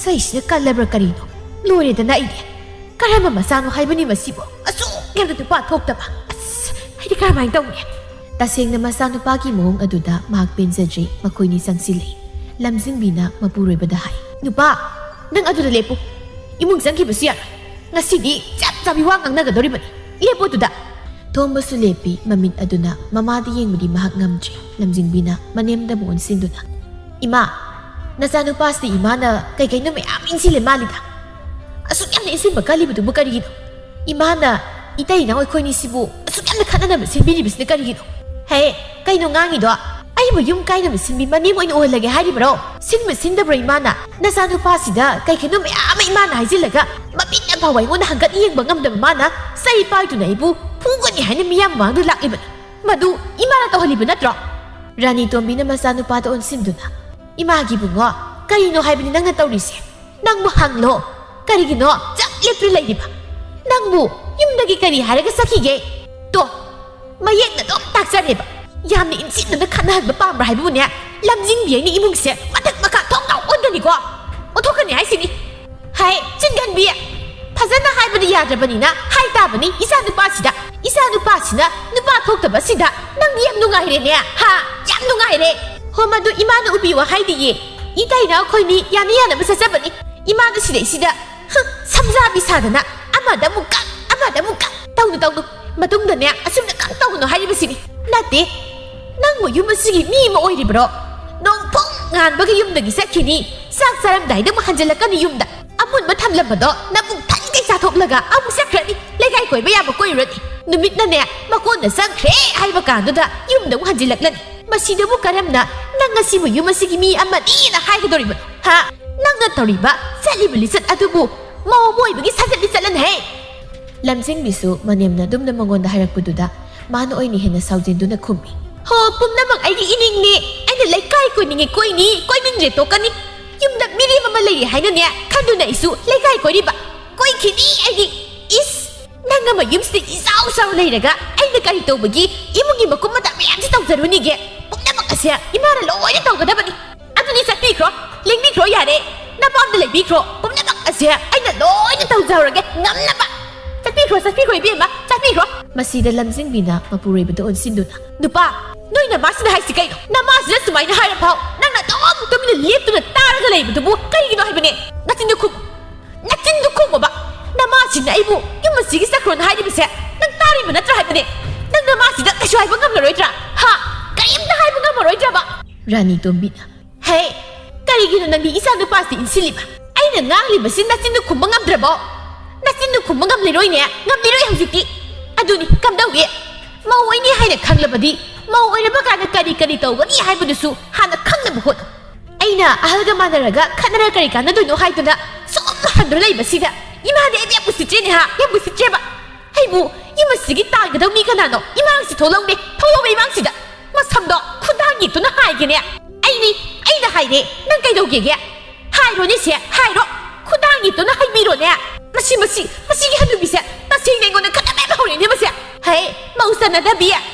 ꯆꯩꯁꯤꯅ ꯀꯜꯂꯕ꯭ꯔꯥ ꯀꯔꯤꯅꯣ? ꯂꯣꯏꯔꯦꯗꯅ ꯑꯩꯗꯤ꯫ ꯀꯔꯝꯕ ꯃꯆꯥꯅꯣ ꯍꯥꯏꯕꯅꯤ ꯃꯁꯤꯕꯨ? ꯑꯁꯨꯛ ꯌꯥꯝꯅ ꯅꯨꯄꯥ ꯊꯣꯛꯇꯕ꯫ ꯑꯁ, ꯑꯩꯗꯤ ꯀꯔꯝꯍꯥꯏꯅ ꯇꯧꯅꯤ?" ꯇꯁꯦꯡꯅ ꯃꯆꯥꯅꯨꯄꯥꯒꯤ ꯃꯑꯣꯡ ꯑꯗꯨꯗ ꯃꯍꯥꯛ ꯄꯦꯟꯖꯗ꯭ꯔꯦ꯫ ꯃꯈꯣꯏꯅꯤ ꯆꯪꯁꯤꯜꯂꯛꯏ꯫ ꯂꯝꯖꯤꯡꯕꯤꯅ ꯃꯄꯨꯔꯣꯏꯕꯗ ꯍꯥꯏ, "ꯅꯨꯄꯥ, ꯅꯪ ꯑꯗꯨꯗ ꯂꯦꯞꯄꯨ꯫ ꯏꯃꯨꯡ ꯆꯪꯈꯤꯕꯁꯨ ꯌꯥꯔꯣꯏ꯫ ꯉꯁꯤꯗꯤ ꯆꯞ ꯆꯥꯕꯤ ꯋꯥ ꯉꯥꯡꯅꯒꯗꯧꯔꯤꯕꯅꯤ꯫ ꯂꯦꯞꯄꯨ ꯑꯗꯨꯗ"꯫ ꯊꯣꯝꯕꯁꯨ ꯂꯦꯞꯄꯤ꯫ ꯃꯃꯤꯠ ꯑꯗꯨꯅ ꯃꯃꯥꯗ ꯌꯦꯡꯕꯗꯤ ꯃꯍꯥꯛ ꯉꯝꯗ꯭ꯔꯦ꯫ ꯂꯝꯖꯤꯡꯕꯤꯅ ꯃꯅꯦꯝꯗ ꯑꯃꯨꯛ ꯑꯣꯟꯁꯤꯟꯗꯨꯅ, "ꯏꯃꯥ, ꯅꯆꯥꯅꯨꯄꯥꯁꯤꯗ ꯏꯃꯥꯅ ꯀꯩ ꯀꯩꯅꯣ ꯃꯌꯥꯝ ꯏꯟꯁꯤꯜꯂꯦ ꯃꯥꯜꯂꯤꯗ꯫ ꯑꯁꯨꯛ ꯌꯥꯝꯅ ꯏꯟꯁꯤꯟꯕ ꯀꯜꯂꯤꯕꯗꯨꯕꯨ ꯀꯔꯤꯒꯤꯅꯣ? ꯏꯃꯥꯅ ꯏꯇꯩ ꯏꯅꯥꯎ ꯑꯩꯈꯣꯏꯅꯤꯁꯤꯕꯨ ꯑꯁꯨꯛ ꯌꯥꯝꯅ ꯈꯠꯅꯅꯕ ꯁꯤꯟꯕꯤꯔꯤꯕꯁꯤꯅ ꯀꯔꯤꯒꯤꯅꯣ? ꯍꯦ, ꯀꯩꯅꯣ ꯉꯥꯡꯉꯤꯗꯣ? ꯑꯩꯕꯨ ꯌꯨꯝ ꯀꯥꯏꯅꯕ ꯁꯤꯟꯕꯤ ꯃꯅꯦꯝ ꯑꯣꯏꯅ ꯑꯣꯏꯍꯜꯂꯒꯦ ꯍꯥꯏꯔꯤꯕ꯭ꯔꯣ? ꯁꯤꯟꯕ ꯁꯤꯟꯗꯕ꯭ꯔꯣ ꯏꯃꯥꯅ? ꯅꯆꯥꯅꯨꯄꯥꯁꯤꯗ ꯀꯩ ꯀꯩꯅꯣ ꯃꯌꯥꯝ ꯑꯃ ꯏꯃꯥꯅ ꯍꯥꯏꯖꯤꯜꯂꯒ ꯃꯃꯤꯠ ꯑꯃ ꯐꯥꯎꯕ ꯑꯩꯉꯣꯟꯗ ꯍꯪꯒꯠ ꯌꯦꯡꯕ ꯉꯝꯗꯕ ꯃꯥꯅ ꯆꯩ ꯄꯥꯏꯗꯨꯅ ꯑꯩꯕꯨ ꯐꯨꯒꯅꯤ ꯍꯥꯏꯅ ꯃꯤꯌꯥꯝ ꯃꯃꯥꯡꯗ ꯂꯥꯛꯂꯤꯕꯅꯤ꯫ ꯃꯗꯨ ꯏꯃꯥꯅ ꯇꯧꯍꯜꯂꯤꯕ ꯅꯠꯇ꯭ꯔꯣ?" ꯔꯥꯅꯤ ꯇꯣꯝꯕꯤꯅ ꯃꯆꯥꯅꯨꯄꯥꯗ ꯑꯣꯟꯁꯤꯟꯗꯨꯅ, "ꯏꯃꯥꯒꯤ ꯏꯕꯨꯡꯉꯣ, ꯀꯔꯤꯅꯣ ꯍꯥꯏꯕꯅꯤ ꯅꯪꯅ ꯇꯧꯔꯤꯁꯦ? ꯅꯪꯕꯨ ꯍꯪꯂꯣ꯫ ꯀꯔꯤꯒꯤꯅꯣ ꯆꯞ ꯂꯦꯞꯇꯨꯅ ꯂꯩꯔꯤꯕ? ꯅꯪꯕꯨ ꯌꯨꯝꯗꯒꯤ ꯀꯔꯤ ꯍꯥꯏꯔꯒ ꯆꯠꯈꯤꯒꯦ? ꯇꯣ, ꯃꯌꯦꯛꯅ ꯑꯗꯨꯝ ꯇꯥꯛꯆꯔꯦꯕ꯫ ꯌꯥꯝꯅ ꯏꯟꯁꯤꯟꯅꯅ ꯈꯠꯅꯍꯟꯕ ꯄꯥꯝꯕ꯭ꯔꯥ ꯍꯥꯏꯕꯕꯨꯅꯦ, ꯂꯝꯖꯤꯡꯕꯤ ꯑꯩꯅ ꯏꯃꯨꯡꯁꯦ ꯃꯊꯛ ꯃꯈꯥ ꯊꯣꯡꯅ ꯑꯣꯟꯒꯅꯤꯀꯣ꯫ ꯑꯣꯟꯊꯣꯛꯀꯅꯤ ꯍꯥꯏꯁꯤꯅꯤ꯫ ꯍꯥꯏ, ꯆꯤꯟꯒꯟꯕꯤ! ꯐꯖꯅ ꯍꯥꯏꯕꯗꯤ ꯌꯥꯗ꯭ꯔꯕꯅꯤꯅ ꯍꯥꯏ ꯇꯥꯕꯅꯤ ꯏꯆꯥ ꯅꯨꯄꯥꯁꯤꯗ꯫ ꯏꯆꯥ ꯅꯨꯄꯥꯁꯤꯅ ꯅꯨꯄꯥ ꯊꯣꯛꯇꯕꯁꯤꯗ ꯅꯪꯗꯤ ꯌꯥꯝ ꯅꯨꯡꯉꯥꯏꯔꯦꯅꯦ, ꯍꯥ? ꯌꯥꯝ ꯅꯨꯡꯉꯥꯏꯔꯦ꯫ ꯍꯣ, ꯃꯗꯨ ꯏꯃꯥꯅ ꯎꯕꯤꯌꯨ ꯍꯥꯏꯗꯤꯌꯦ꯫ ꯏꯇꯩꯅ ꯑꯩꯈꯣꯏꯅꯤ ꯌꯥꯅ ꯌꯥꯅꯕ ꯆꯠꯆꯕꯅꯤ꯫ ꯏꯃꯥꯅ ꯁꯤꯗꯩꯁꯤꯗ, ꯍ, ꯁꯝꯖꯥꯕꯤ ꯁꯥꯗꯅ ꯑꯃꯗ ꯑꯃꯨꯛ ꯀꯛ, ꯑꯃꯗ ꯑꯃꯨꯛ ꯀꯛ꯫ ꯇꯧꯅꯨ, ꯇꯧꯅꯨ꯫ ꯃꯇꯨꯡꯗꯅꯦ ꯑꯁꯨꯝꯅ ꯀꯛ ꯇꯧꯒꯅꯨ ꯍꯥꯏꯔꯤꯕꯁꯤꯅꯤ꯫ ꯅꯠꯇꯦ, ꯅꯪꯕꯨ ꯌꯨꯝ ꯑꯁꯤꯒꯤ ꯃꯤ ꯑꯃ ꯑꯣꯏꯔꯤꯕ꯭ꯔꯣ? ꯅꯣꯡꯐꯨꯡ ꯉꯥꯟꯕꯒ ꯌꯨꯝꯗꯒꯤ ꯆꯠꯈꯤꯅꯤ, ꯆꯥꯛ ꯆꯥꯔꯝꯗꯥꯏꯗ ꯑꯃꯨꯛ ꯍꯟꯖꯤꯜꯂꯛꯀꯅꯤ ꯌꯨꯝꯗ꯫ ꯑꯃꯨꯟꯕ ꯊꯝꯂꯝꯕꯗꯣ ꯅꯕꯨꯛ ꯊꯟꯒꯩ ꯆꯥꯊꯣꯛꯂꯒ ꯑꯃꯨꯛ ꯆꯠꯈ꯭ꯔꯅꯤ, ꯂꯩꯀꯥꯏ ꯀꯣꯏꯕ ꯌꯥꯕ ꯀꯣꯏꯔꯨꯔꯅꯤ꯫ ꯅꯨꯃꯤꯠꯅꯅꯦ ꯃꯀꯣꯟꯗ ꯆꯪꯈ꯭ꯔꯦ ꯍꯥꯏꯕ ꯀꯥꯟꯗꯨꯗ ꯌꯨꯝꯗ ꯑꯃꯨꯛ ꯍꯟꯖꯤꯜꯂꯛꯂꯅꯤ꯫ ꯃꯁꯤꯗꯕꯨ ꯀꯔꯝꯅ ꯅꯪ ꯑꯁꯤꯕꯨ ꯌꯨꯝ ꯑꯁꯤꯒꯤ ꯃꯤ ꯑꯃꯅꯤꯅ ꯍꯥꯏꯒꯗꯧꯔꯤꯕꯅꯣ? ꯍꯥ? ꯅꯪꯅ ꯇꯧꯔꯤꯕ ꯆꯠꯂꯤꯕ ꯂꯤꯆꯠ ꯑꯗꯨꯕꯨ ꯃꯧ ꯑꯃ ꯑꯣꯏꯕꯒꯤ ꯁꯥꯖꯠ ꯂꯤꯆꯠꯂꯅꯦ ꯍꯦ꯫ ꯂꯝꯖꯤꯡꯕꯤꯁꯨ ꯃꯅꯦꯝꯅ ꯑꯗꯨꯝꯅ ꯃꯉꯣꯟꯗ ꯍꯥꯏꯔꯛꯄꯗꯨꯗ ꯃꯥꯅ ꯑꯣꯏꯅ ꯍꯦꯟꯅ ꯁꯥꯎꯖꯤꯟꯗꯨꯅ ꯈꯨꯝꯃꯤ꯫ ꯍꯣ, ꯄꯨꯝꯅꯃꯛ ꯑꯩꯒꯤ ꯏꯅꯤꯡꯅꯤ꯫ ꯑꯩꯅ ꯂꯩꯀꯥꯏ ꯀꯣꯏꯅꯤꯡꯉꯦ ꯀꯣꯏꯅꯤ, ꯀꯣꯏꯅꯤꯡꯗ꯭ꯔꯦ ꯇꯣꯛꯀꯅꯤ꯫ ꯌꯨꯝꯗ ꯃꯤꯔꯦꯝ ꯑꯃ ꯂꯩꯔꯦ ꯍꯥꯏꯅꯅꯦ ꯈꯟꯗꯨꯅ ꯑꯩꯁꯨ ꯂꯩꯀꯥꯏ ꯀꯣꯏꯔꯤꯕ꯫ ꯀꯣꯏꯈꯤꯅꯤ ꯑꯩꯗꯤ꯫ ꯏꯁ! ꯅꯪ ꯑꯃ ꯌꯨꯝꯁꯤꯗ ꯏꯆꯥꯎ ꯆꯥꯎ ꯂꯩꯔꯒ ꯑꯩꯅ ꯀꯔꯤ ꯇꯧꯕꯒꯤ ꯏꯃꯨꯡꯒꯤ ꯃꯀꯨꯞ ꯃꯇꯥ ꯃꯌꯥꯝꯁꯤ ꯇꯧꯖꯔꯨꯅꯤꯒꯦ? ꯄꯨꯝꯅꯃꯛ ꯑꯁꯦ ꯏꯃꯥꯅ ꯂꯣꯏꯅ ꯇꯧꯒꯗꯕꯅꯤ꯫ ꯑꯗꯨꯗꯤ ꯆꯠꯄꯤꯈ꯭ꯔꯣ, ꯂꯦꯡꯕꯤꯈ꯭ꯔꯣ ꯌꯥꯔꯦ꯫ ꯅꯄꯥꯝꯗ ꯂꯩꯕꯤꯈ꯭ꯔꯣ꯫ ꯄꯨꯝꯅꯃꯛ ꯑꯁꯦ ꯑꯩꯅ ꯂꯣꯏꯅ ꯇꯧꯖꯍꯧꯔꯒꯦ ꯉꯝꯅꯕ꯫ ꯆꯠꯄꯤꯈ꯭ꯔꯣ, ꯆꯠꯄꯤꯈ꯭ꯔꯣ ꯏꯕꯦꯝꯃ, ꯆꯠꯄꯤꯈ꯭ꯔꯣ꯫ ꯃꯁꯤꯗ ꯂꯝꯖꯤꯡꯕꯤꯅ ꯃꯄꯨꯔꯣꯏꯕꯗ ꯑꯣꯟꯁꯤꯟꯗꯨꯅ, "ꯅꯨꯄꯥ, ꯅꯣꯏ ꯅꯃꯥꯁꯤꯅ ꯍꯥꯏꯁꯤ ꯀꯩꯅꯣ? ꯅꯃꯥꯁꯤꯅ ꯁꯨꯃꯥꯏꯅ ꯍꯥꯏꯔꯐꯥꯎ ꯅꯪꯅ ꯑꯗꯨꯝ ꯇꯨꯃꯤꯟꯅ ꯂꯦꯞꯇꯨꯅ ꯇꯥꯔꯒ ꯂꯩꯕꯗꯨꯕꯨ ꯀꯔꯤꯒꯤꯅꯣ ꯍꯥꯏꯕꯅꯦ? ꯅꯆꯤꯟꯗꯨ ꯈꯨꯝꯃꯨ꯫ ꯅꯆꯤꯟꯗꯨ ꯈꯨꯝꯃꯣꯕ꯫ ꯅꯃꯥꯁꯤꯅ ꯑꯩꯕꯨ ꯌꯨꯝ ꯑꯁꯤꯒꯤ ꯆꯠꯈ꯭ꯔꯣꯅ ꯍꯥꯏꯔꯤꯕꯁꯦ ꯅꯪ ꯇꯥꯔꯤꯕ ꯅꯠꯇ꯭ꯔꯥ ꯍꯥꯏꯕꯅꯦ? ꯅꯪ ꯅꯃꯥꯁꯤꯗ ꯀꯩꯁꯨ ꯍꯥꯏꯕ ꯉꯝꯂꯔꯣꯏꯗ꯭ꯔꯥ? ꯍꯥ? ꯀꯔꯤꯝꯇ ꯍꯥꯏꯕ ꯉꯝꯃꯔꯣꯏꯗ꯭ꯔꯕ?" ꯔꯥꯅꯤ ꯇꯣꯝꯕꯤꯅ, "ꯍꯦ, ꯀꯔꯤꯒꯤꯅꯣ ꯅꯪꯗꯤ ꯏꯆꯥ ꯅꯨꯄꯥꯁꯤ ꯏꯟꯁꯤꯜꯂꯤꯕ? ꯑꯩꯅ ꯉꯥꯡꯂꯤꯕꯁꯤ ꯅꯆꯤꯟꯗꯨ ꯈꯨꯝꯕ ꯉꯝꯗ꯭ꯔꯕꯣ? ꯅꯆꯤꯟꯗꯨ ꯈꯨꯝꯕ ꯉꯝꯂꯔꯣꯏꯅꯦ, ꯉꯝꯂꯔꯣꯏ ꯍꯧꯖꯤꯛꯇꯤ꯫ ꯑꯗꯨꯅꯤ, ꯀꯝꯗꯧꯏ? ꯃꯧ ꯑꯣꯏꯅꯤ ꯍꯥꯏꯅ ꯈꯪꯂꯕꯗꯤ ꯃꯧ ꯑꯣꯏꯔꯕ ꯀꯥꯟꯗ ꯀꯔꯤ ꯀꯔꯤ ꯇꯧꯒꯅꯤ ꯍꯥꯏꯕꯗꯨꯁꯨ ꯍꯥꯟꯅ ꯈꯪꯅꯕ ꯍꯣꯠꯅꯧ꯫ ꯑꯩꯅ ꯑꯍꯜꯒ ꯃꯥꯟꯅꯔꯒ ꯈꯠꯅꯔꯒ ꯀꯔꯤ ꯀꯥꯟꯅꯗꯣꯏꯅꯣ ꯍꯥꯏꯗꯨꯅ ꯁꯨꯝ ꯍꯟꯗꯨꯅ ꯂꯩꯕꯁꯤꯗ ꯏꯃꯥꯗꯤ ꯑꯩꯕꯨ ꯌꯥꯝ ꯎꯁꯤꯠꯇ꯭ꯔꯦꯅꯦ ꯍꯥ, ꯌꯥꯝ ꯎꯁꯤꯠꯇ꯭ꯔꯦꯕ꯫ ꯑꯩꯕꯨ ꯌꯨꯝ ꯑꯁꯤꯒꯤ ꯇꯥꯟꯒꯗꯧ ꯃꯤ ꯀꯅꯥꯅꯣ? ꯏꯃꯥꯡꯁꯤ ꯊꯣꯛꯂꯛꯎꯅꯦ, ꯊꯣꯛꯂꯛꯎꯕ ꯏꯃꯥꯡꯁꯤꯗ꯫ ꯃꯁꯝꯗꯣ ꯈꯨꯗꯥꯡ ꯌꯦꯠꯇꯨꯅ ꯍꯥꯏꯒꯦꯅꯦ꯫ ꯑꯩꯅꯤ, ꯑꯩꯅ ꯍꯥꯏꯔꯦ, ꯅꯪ ꯀꯩꯗꯧꯒꯦꯒꯦ? ꯍꯥꯏꯔꯣꯅꯦ ꯁꯦ, ꯍꯥꯏꯔꯣ꯫ ꯈꯨꯗꯥꯡ ꯌꯦꯠꯇꯨꯅ ꯍꯥꯏꯕꯤꯔꯣꯅꯦ꯫ ꯃꯁꯤ, ꯃꯁꯤ, ꯃꯁꯤꯒꯤ ꯍꯅꯨꯕꯤꯁꯦ ꯇꯁꯦꯡꯅ ꯑꯩꯉꯣꯟꯗ ꯈꯠꯅꯕ ꯌꯥꯝ ꯍꯧꯔꯛꯏꯅꯦ ꯃꯁꯦ꯫ ꯍꯩ, ꯃꯧ ꯆꯟꯅꯗꯕꯤ,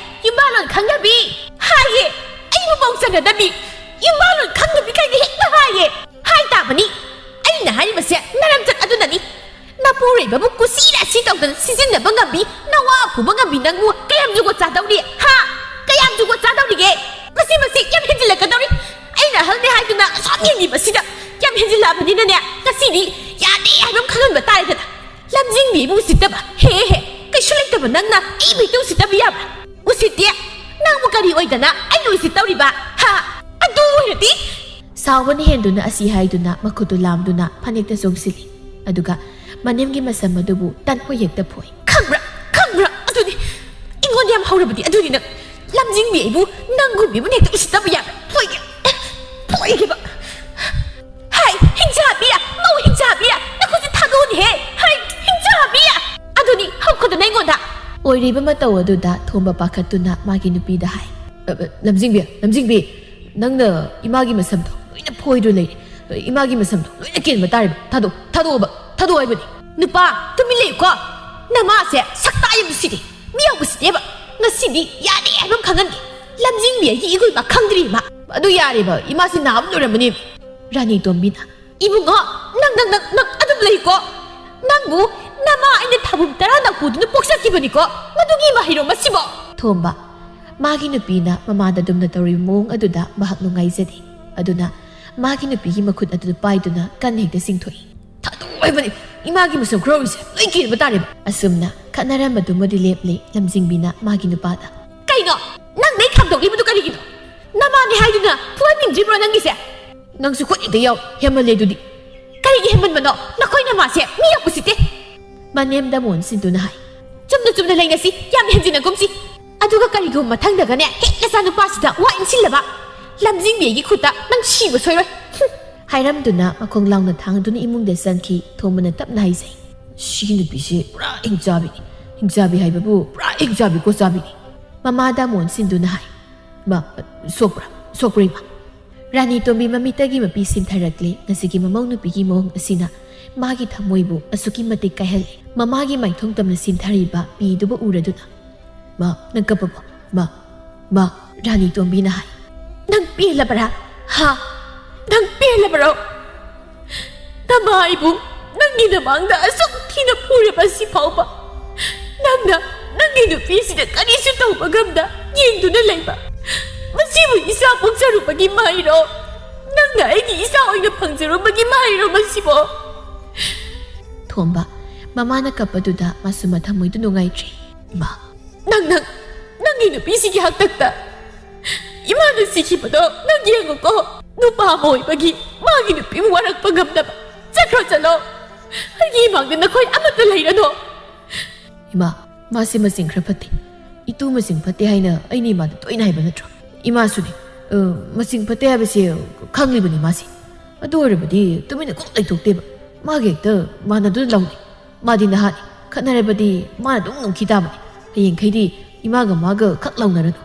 ꯌꯨꯝꯕꯥꯂꯣꯟ ꯈꯪꯗꯕꯤ꯫ ꯍꯥꯏꯌꯦ, ꯑꯩꯕꯨ ꯃꯧ ꯆꯟꯅꯗꯕꯤ꯫ ꯏꯃꯥ ꯂꯣꯟ ꯈꯪꯗꯕꯤ ꯀꯩꯗꯤ ꯍꯦꯛꯇ ꯍꯥꯏꯌꯦ꯫ ꯍꯥꯏ ꯇꯥꯕꯅꯤ꯫ ꯑꯩꯅ ꯍꯥꯏꯔꯤꯕꯁꯦ ꯅꯔꯝꯆꯠ ꯑꯗꯨꯅꯅꯤ꯫ ꯅꯄꯨꯔꯣꯏꯕꯕꯨ ꯀꯨꯁꯤ ꯔꯥꯁꯤ ꯇꯧꯗꯅ ꯁꯤꯖꯤꯟꯅꯕ ꯉꯝꯕꯤ, ꯅꯋꯥ ꯐꯨꯕ ꯉꯝꯕꯤ ꯅꯪꯕꯨ ꯀꯌꯥꯝ ꯖꯨꯒꯣꯠ ꯆꯥꯗꯧꯔꯤ? ꯍꯥ? ꯀꯌꯥꯝ ꯖꯨꯒꯣꯠ ꯆꯥꯗꯧꯔꯤꯒꯦ? ꯃꯁꯤ, ꯃꯁꯤ ꯌꯥꯝ ꯍꯦꯟꯖꯤꯜꯂꯛꯀꯗꯧꯔꯤ꯫ ꯑꯩꯅ ꯑꯍꯜꯅꯦ ꯍꯥꯏꯗꯨꯅ ꯑꯁꯨꯛ ꯌꯥꯝ ꯌꯦꯡꯕꯤꯕꯁꯤꯗ ꯌꯥꯝ ꯍꯦꯟꯖꯤꯜꯂꯛꯑꯕꯅꯤꯅꯅꯦ, ꯉꯁꯤꯗꯤ ꯌꯥꯗꯦ ꯍꯥꯏꯕ ꯑꯃ ꯈꯪꯍꯟꯕ ꯇꯥꯔꯦꯗꯅ꯫ ꯂꯝꯖꯤꯡꯕꯤꯕꯨ ꯎꯁꯤꯠꯇꯕ? ꯍꯦ ꯍꯦ, ꯀꯩꯁꯨ ꯂꯩꯇꯕ ꯅꯪꯅ ꯑꯩꯕꯨ ꯍꯦꯛꯇ ꯎꯁꯤꯠꯇꯕ ꯌꯥꯕ꯭ꯔꯥ? ꯎꯁꯤꯠꯇꯦ꯫ ꯅꯪꯕꯨ ꯀꯔꯤ ꯑꯣꯏꯗꯅ ꯑꯩꯅ ꯎꯁꯤꯠꯇꯧꯔꯤꯕ? ꯍꯥ? ꯑꯗꯨ ꯑꯣꯏꯔꯗꯤ ꯁꯥꯎꯕꯅ ꯍꯦꯟꯗꯨꯅ ꯑꯁꯤ ꯍꯥꯏꯗꯨꯅ ꯃꯈꯨꯠꯇꯨ ꯂꯥꯝꯗꯨꯅ ꯐꯅꯦꯛꯇ ꯆꯣꯡꯁꯤꯜꯂꯤ꯫ ꯑꯗꯨꯒ ꯃꯅꯦꯝꯒꯤ ꯃꯁꯝ ꯑꯗꯨꯕꯨ ꯇꯟ ꯍꯣꯏ ꯍꯦꯛꯇ ꯐꯣꯏ꯫ ꯈꯪꯕ꯭ꯔꯥ? ꯈꯪꯕ꯭ꯔꯥ? ꯑꯗꯨꯅꯤ ꯑꯩꯉꯣꯟꯗ ꯌꯥꯝ ꯍꯧꯔꯕꯗꯤ ꯑꯗꯨꯅꯤ ꯅꯪ꯫ ꯂꯝꯖꯤꯡꯕꯤ ꯑꯩꯕꯨ ꯅꯪꯒꯨꯝꯕꯤꯕꯨ ꯍꯦꯛꯇ ꯎꯁꯤꯠꯇꯕ ꯌꯥꯕ? ꯐꯣꯏꯒꯦ꯫ ꯐꯣꯏꯒꯦꯕ꯫ ꯍꯥꯏ, ꯍꯤꯡꯆꯥꯕꯤ! ꯃꯧ ꯍꯤꯡꯆꯥꯕꯤ! ꯅꯈꯨꯠꯁꯤ ꯊꯥꯗꯣꯛꯑꯣꯅꯦꯍꯦ! ꯍꯥꯏ, ꯍꯤꯡꯆꯥꯕꯤ! ꯑꯗꯨꯅꯤ ꯍꯧꯈꯗꯅ ꯑꯩꯉꯣꯟꯗ꯫ ꯑꯣꯏꯔꯤꯕ ꯃꯇꯧ ꯑꯗꯨꯗ ꯊꯣꯝꯕ ꯄꯥꯈꯠꯇꯨꯅ ꯃꯥꯒꯤ ꯅꯨꯄꯤꯗ ꯍꯥꯏ, "ꯑ, ꯑ, ꯂꯝꯖꯤꯡꯕꯤ, ꯂꯝꯖꯤꯡꯕꯤ, ꯅꯪꯅ ꯏꯃꯥꯒꯤ ꯃꯁꯝꯗꯣ ꯂꯣꯏꯅ ꯐꯣꯏꯗꯨꯅ ꯂꯩꯔꯦ꯫ ꯏꯃꯥꯒꯤ ꯃꯁꯝꯗꯣ ꯂꯣꯏꯅ ꯀꯦꯟꯕ ꯇꯥꯔꯦꯕ꯫ ꯊꯥꯗꯣꯛ, ꯊꯥꯗꯣꯛꯑꯣꯕ, ꯊꯥꯗꯣꯛꯑꯣ ꯍꯥꯏꯕꯅꯤ꯫ ꯅꯨꯄꯥ, ꯇꯨꯃꯤꯟ ꯂꯩꯌꯨꯀꯣ꯫ ꯅꯃꯥꯁꯦ ꯁꯛꯇꯥ ꯌꯥꯝ ꯅꯨꯡꯁꯤꯗꯦ꯫ ꯃꯤ ꯌꯥꯝ ꯎꯁꯤꯠꯇꯦꯕ꯫ ꯉꯁꯤꯗꯤ ꯌꯥꯗꯦ ꯍꯥꯏꯕ ꯑꯃ ꯈꯪꯍꯟꯒꯦ꯫ ꯂꯝꯖꯤꯡꯕꯤ ꯑꯩꯒꯤ ꯏꯒꯨꯜ ꯏꯃꯥ ꯈꯪꯗ꯭ꯔꯤ ꯏꯃꯥ꯫ ꯑꯗꯨ ꯌꯥꯔꯦꯕ, ꯏꯃꯥꯁꯤ ꯅꯥꯕ ꯂꯣꯏꯔꯝꯃꯅꯦꯕ꯫" ꯔꯥꯅꯤ ꯇꯣꯝꯕꯤꯅ, "ꯏꯕꯨꯡꯉꯣ, ꯅꯪ, ꯅꯪ, ꯅꯪ, ꯅꯪ ꯑꯗꯨꯝ ꯂꯩꯀꯣ꯫ ꯅꯪꯕꯨ ꯅꯃꯥ ꯑꯩꯅ ꯊꯥꯕꯨꯝ ꯇꯔꯥ ꯅꯥꯎꯄꯨꯗꯨꯅ ꯄꯣꯛꯆꯈꯤꯕꯅꯤꯀꯣ꯫ ꯃꯗꯨꯒꯤ ꯃꯍꯩꯔꯣ ꯃꯁꯤꯕꯣ?" ꯊꯣꯝꯕ, ꯃꯥꯒꯤ ꯅꯨꯄꯤꯅ ꯃꯃꯥꯗ ꯑꯗꯨꯝꯅ ꯇꯧꯔꯤꯕ ꯃꯑꯣꯡ ꯑꯗꯨꯗ ꯃꯍꯥꯛ ꯅꯨꯡꯉꯥꯏꯖꯗꯦ꯫ ꯑꯗꯨꯅ ꯃꯥꯒꯤ ꯅꯨꯄꯤꯒꯤ ꯃꯈꯨꯠ ꯑꯗꯨ ꯄꯥꯏꯗꯨꯅ ꯀꯟꯅ ꯍꯦꯛꯇ ꯆꯤꯡꯊꯣꯛꯏ꯫ "ꯊꯥꯗꯣꯛꯑꯣ ꯍꯥꯏꯕꯅꯤ, ꯏꯃꯥꯒꯤ ꯃꯁꯝ ꯈꯨꯔꯧꯔꯤꯁꯦ ꯂꯣꯏ ꯀꯦꯟꯕ ꯇꯥꯔꯦꯕ꯫" ꯑꯁꯨꯝꯅ ꯈꯠꯅꯔꯝꯕꯗꯨꯃꯗꯤ ꯂꯦꯞꯂꯦ꯫ ꯂꯝꯖꯤꯡꯕꯤꯅ ꯃꯥꯒꯤ ꯅꯨꯄꯥꯗ, "ꯀꯩꯅꯣ? ꯅꯪ ꯅꯩ ꯈꯥꯝꯗꯣꯛꯂꯤꯕꯗꯨ ꯀꯔꯤꯒꯤꯅꯣ? ꯅꯃꯥꯅꯦ ꯍꯥꯏꯗꯨꯅ ꯐꯨꯍꯟꯅꯤꯡꯗ꯭ꯔꯤꯕ꯭ꯔꯣ ꯅꯪꯒꯤꯁꯦ?" "ꯅꯪꯁꯨ ꯈꯨꯠ ꯍꯦꯛꯇ ꯌꯥꯎ, ꯍꯦꯟꯃꯜꯂꯦ ꯑꯗꯨꯗꯤ꯫" "ꯀꯔꯤꯒꯤ ꯍꯦꯟꯃꯟꯕꯅꯣ? ꯅꯈꯣꯏ ꯅꯃꯥꯁꯦ ꯃꯤ ꯌꯥꯝ ꯎꯁꯤꯠꯇꯦ꯫" ꯃꯅꯦꯝ ꯗꯃꯣꯟ ꯁꯤꯟꯗꯨꯅ ꯍꯥꯏ, "ꯆꯨꯝꯅ ꯆꯨꯝꯅ ꯂꯩꯅꯁꯤ, ꯌꯥꯝ ꯍꯦꯟꯖꯤꯟꯅ ꯀꯨꯝꯁꯤ꯫ ꯑꯗꯨꯒ ꯀꯔꯤꯒꯨꯝꯕ ꯃꯊꯪꯗꯒꯅꯦ ꯍꯦꯛ ꯅꯆꯥ ꯅꯨꯄꯥꯁꯤꯗ ꯋꯥ ꯏꯟꯁꯤꯜꯂꯕ, ꯂꯝꯖꯤꯡꯕꯤꯒꯤ ꯈꯨꯠꯇ ꯅꯪ ꯁꯤꯕ ꯁꯣꯏꯔꯣꯏ꯫" ꯍꯨꯝ! ꯍꯥꯏꯔꯝꯗꯨꯅ ꯃꯈꯣꯡ ꯂꯥꯎꯅ ꯊꯥꯡꯗꯨꯅ ꯏꯃꯨꯡꯗ ꯆꯪꯈꯤ꯫ ꯊꯣꯝꯕꯅ ꯇꯞꯅ ꯍꯥꯏꯖꯩ, "ꯁꯤꯒꯤ ꯅꯨꯄꯤꯁꯤ ꯄꯨꯔꯥ ꯍꯤꯡꯆꯥꯕꯤꯅꯤ꯫ ꯍꯤꯡꯆꯥꯕꯤ ꯍꯥꯏꯕꯕꯨ ꯄꯨꯔꯥ ꯍꯤꯡꯆꯥꯕꯤ ꯀꯣꯆꯥꯕꯤꯅꯤ꯫" ꯃꯃꯥ ꯗꯃꯣꯟ ꯁꯤꯟꯗꯨꯅ ꯍꯥꯏ, "ꯃꯥ, ꯁꯣꯛꯄ꯭ꯔꯥ? ꯁꯣꯛꯄ꯭ꯔꯥ ꯏꯃꯥ?" ꯔꯥꯅꯤ ꯇꯣꯝꯕꯤ ꯃꯃꯤꯠꯇꯒꯤ ꯃꯄꯤ ꯁꯤꯟꯊꯔꯛꯂꯦ꯫ ꯉꯁꯤꯒꯤ ꯃꯃꯧ ꯅꯨꯄꯤꯒꯤ ꯃꯑꯣꯡ ꯑꯁꯤꯅ ꯃꯥꯒꯤ ꯊꯃꯣꯏꯕꯨ ꯑꯁꯨꯛꯀꯤ ꯃꯇꯤꯛ ꯀꯥꯏꯍꯜꯂꯦ꯫ ꯃꯃꯥꯒꯤ ꯃꯥꯏꯊꯣꯡ ꯇꯝꯅ ꯁꯤꯟꯊꯔꯤꯕ ꯄꯤꯗꯨꯕꯨ ꯎꯔꯗꯨꯅ, "ꯃꯥ, ꯅꯪ ꯀꯞꯄꯕꯣ? ꯃꯥ, ꯃꯥ꯫" ꯔꯥꯅꯤ ꯇꯣꯝꯕꯤꯅ ꯍꯥꯏ, "ꯅꯪ ꯄꯦꯜꯂꯕꯔꯥ? ꯍꯥ? ꯅꯪ ꯄꯦꯜꯂꯕ꯭ꯔꯣ? ꯅꯃꯥ ꯑꯩꯕꯨ ꯅꯪꯒꯤ ꯅꯃꯥꯡꯗ ꯑꯁꯨꯛ ꯊꯤꯅ ꯐꯨꯔꯕ ꯑꯁꯤ ꯐꯥꯎꯕ ꯅꯪꯅ ꯅꯪꯒꯤ ꯅꯨꯄꯤꯁꯤꯗ ꯀꯔꯤꯁꯨ ꯇꯧꯕ ꯉꯝꯗ ꯌꯦꯡꯗꯨꯅ ꯂꯩꯕ, ꯃꯁꯤꯕꯨ ꯏꯆꯥ ꯄꯣꯛꯆꯔꯨꯕꯒꯤ ꯃꯍꯩꯔꯣ? ꯅꯪꯅ ꯑꯩꯒꯤ ꯏꯆꯥ ꯑꯣꯏꯅ ꯐꯪꯖꯔꯨꯕꯒꯤ ꯃꯍꯩꯔꯣ ꯃꯁꯤꯕꯣ? ꯊꯣꯝꯕ, ꯃꯃꯥꯅ ꯀꯞꯄꯗꯨꯗ ꯃꯥꯁꯨ ꯃꯊꯃꯣꯏꯗꯨ ꯅꯨꯡꯉꯥꯏꯇ꯭ꯔꯦ꯫ ꯏꯃꯥ, ꯅꯪ, ꯅꯪ, ꯅꯪꯒꯤ ꯅꯨꯄꯤꯁꯤꯒꯤ ꯍꯥꯛꯇꯛꯇ ꯏꯃꯥꯅ ꯁꯤꯈꯤꯕꯗꯣ ꯅꯪ ꯌꯦꯡꯉꯨꯀꯣ꯫ ꯅꯨꯄꯥ ꯑꯃ ꯑꯣꯏꯕꯒꯤ ꯃꯥꯒꯤ ꯅꯨꯄꯤꯕꯨ ꯋꯥꯔꯛꯄ ꯉꯝꯗꯕ꯫ ꯆꯠꯈ꯭ꯔꯣ, ꯆꯠꯂꯣ꯫ ꯑꯩꯒꯤ ꯏꯃꯥꯡꯗ ꯅꯈꯣꯏ ꯑꯃꯠꯇ ꯂꯩꯔꯅꯨ꯫ ꯏꯃꯥ, ꯃꯥꯁꯤ ꯃꯆꯤꯡ ꯈꯔ ꯐꯠꯇꯦ꯫ ꯏꯇꯨ ꯃꯆꯤꯡ ꯐꯠꯇꯦ ꯍꯥꯏꯅ ꯑꯩꯅ ꯏꯃꯥꯗ ꯇꯣꯏꯅ ꯍꯥꯏꯕ ꯅꯠꯇ꯭ꯔꯣ? ꯏꯃꯥꯁꯨꯅꯦ, ꯑ, ꯃꯆꯤꯡ ꯐꯠꯇꯦ ꯍꯥꯏꯕꯁꯦ ꯈꯪꯂꯤꯕꯅꯤ ꯃꯥꯁꯦ꯫ ꯑꯗꯨ ꯑꯣꯏꯔꯕꯗꯤ ꯇꯨꯃꯤꯟꯅ ꯀꯣꯛ ꯂꯩꯊꯣꯛꯇꯦꯕ꯫ ꯃꯥꯒ ꯍꯦꯛꯇ ꯃꯥꯟꯅꯗꯨꯅ ꯂꯧꯅꯩ꯫ ꯃꯥꯗꯤ ꯅꯍꯥꯅꯤ, ꯈꯠꯅꯔꯕꯗꯤ ꯃꯥꯅ ꯑꯗꯨꯝ ꯉꯝꯈꯤ ꯇꯥꯕꯅꯤ꯫ ꯍꯌꯦꯡꯈꯩꯗꯤ ꯏꯃꯥꯒ ꯃꯥꯒ ꯈꯛ ꯂꯥꯎꯅꯔꯅꯨ꯫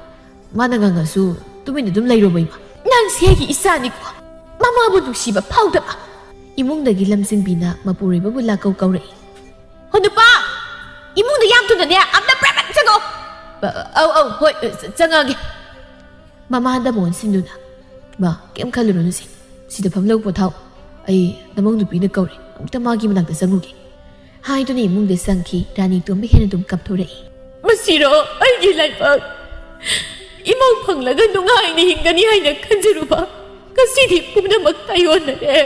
ꯃꯥꯅ ꯉꯥꯡꯉꯁꯨ ꯇꯨꯃꯤꯟꯅ ꯑꯗꯨꯝ ꯂꯩꯔꯣꯕ ꯏꯃꯥ꯫ ꯅꯪꯁꯦ ꯑꯩꯒꯤ ꯏꯆꯥꯅꯤꯀꯣ, ꯃꯃꯥꯕꯨ ꯅꯨꯡꯁꯤꯕ ꯐꯥꯎꯗꯕ꯫ ꯏꯃꯨꯡꯗꯒꯤ ꯂꯝꯖꯤꯡꯕꯤꯅ ꯃꯄꯨꯔꯣꯏꯕꯕꯨ ꯂꯥꯛꯀꯧ ꯀꯧꯔꯛꯏ꯫ ꯍꯣ ꯅꯨꯄꯥ, ꯏꯃꯨꯡꯗ ꯌꯥꯝ ꯊꯨꯅꯅꯦ ꯑꯝꯇ ꯄ꯭ꯔꯦ ꯄ꯭ꯔꯦ ꯆꯪꯉꯣ꯫ ꯑ, ꯑꯧ, ꯑꯧ, ꯍꯣꯏ, ꯑ, ꯆ-, ꯆꯪꯉꯛꯑꯒꯦ꯫ ꯃꯃꯥꯗ ꯃꯣꯟ ꯁꯤꯟꯗꯨꯅ, "ꯃꯥ, ꯀꯩꯝ ꯈꯜꯂꯨꯔꯅꯨꯁꯦ꯫ ꯁꯤꯗ ꯐꯝꯂꯒ ꯄꯣꯊꯥꯎ꯫ ꯑꯩ ꯅꯃꯧ ꯅꯨꯄꯤꯅ ꯀꯧꯔꯦ꯫ ꯑꯃꯨꯛꯇ ꯃꯥꯒꯤ ꯃꯅꯥꯛꯇ ꯆꯪꯉꯨꯒꯦ" ꯍꯥꯏꯗꯨꯅ ꯏꯃꯨꯡꯗ ꯆꯪꯈꯤ꯫ ꯔꯥꯅꯤ ꯇꯣꯝꯕꯤ ꯍꯦꯟꯅ ꯑꯗꯨꯝ ꯀꯞꯊꯣꯔꯛꯏ꯫ ꯃꯁꯤꯔꯣ ꯑꯩꯒꯤ ꯂꯥꯏꯕꯛ? ꯏꯃꯧ ꯐꯪꯂꯒ ꯅꯨꯡꯉꯥꯏꯅ ꯍꯤꯡꯒꯅꯤ ꯍꯥꯏꯅ ꯈꯟꯖꯔꯨꯕ, ꯉꯁꯤꯗꯤ ꯄꯨꯝꯅꯃꯛ ꯇꯥꯏꯑꯣꯟꯅꯔꯦ꯫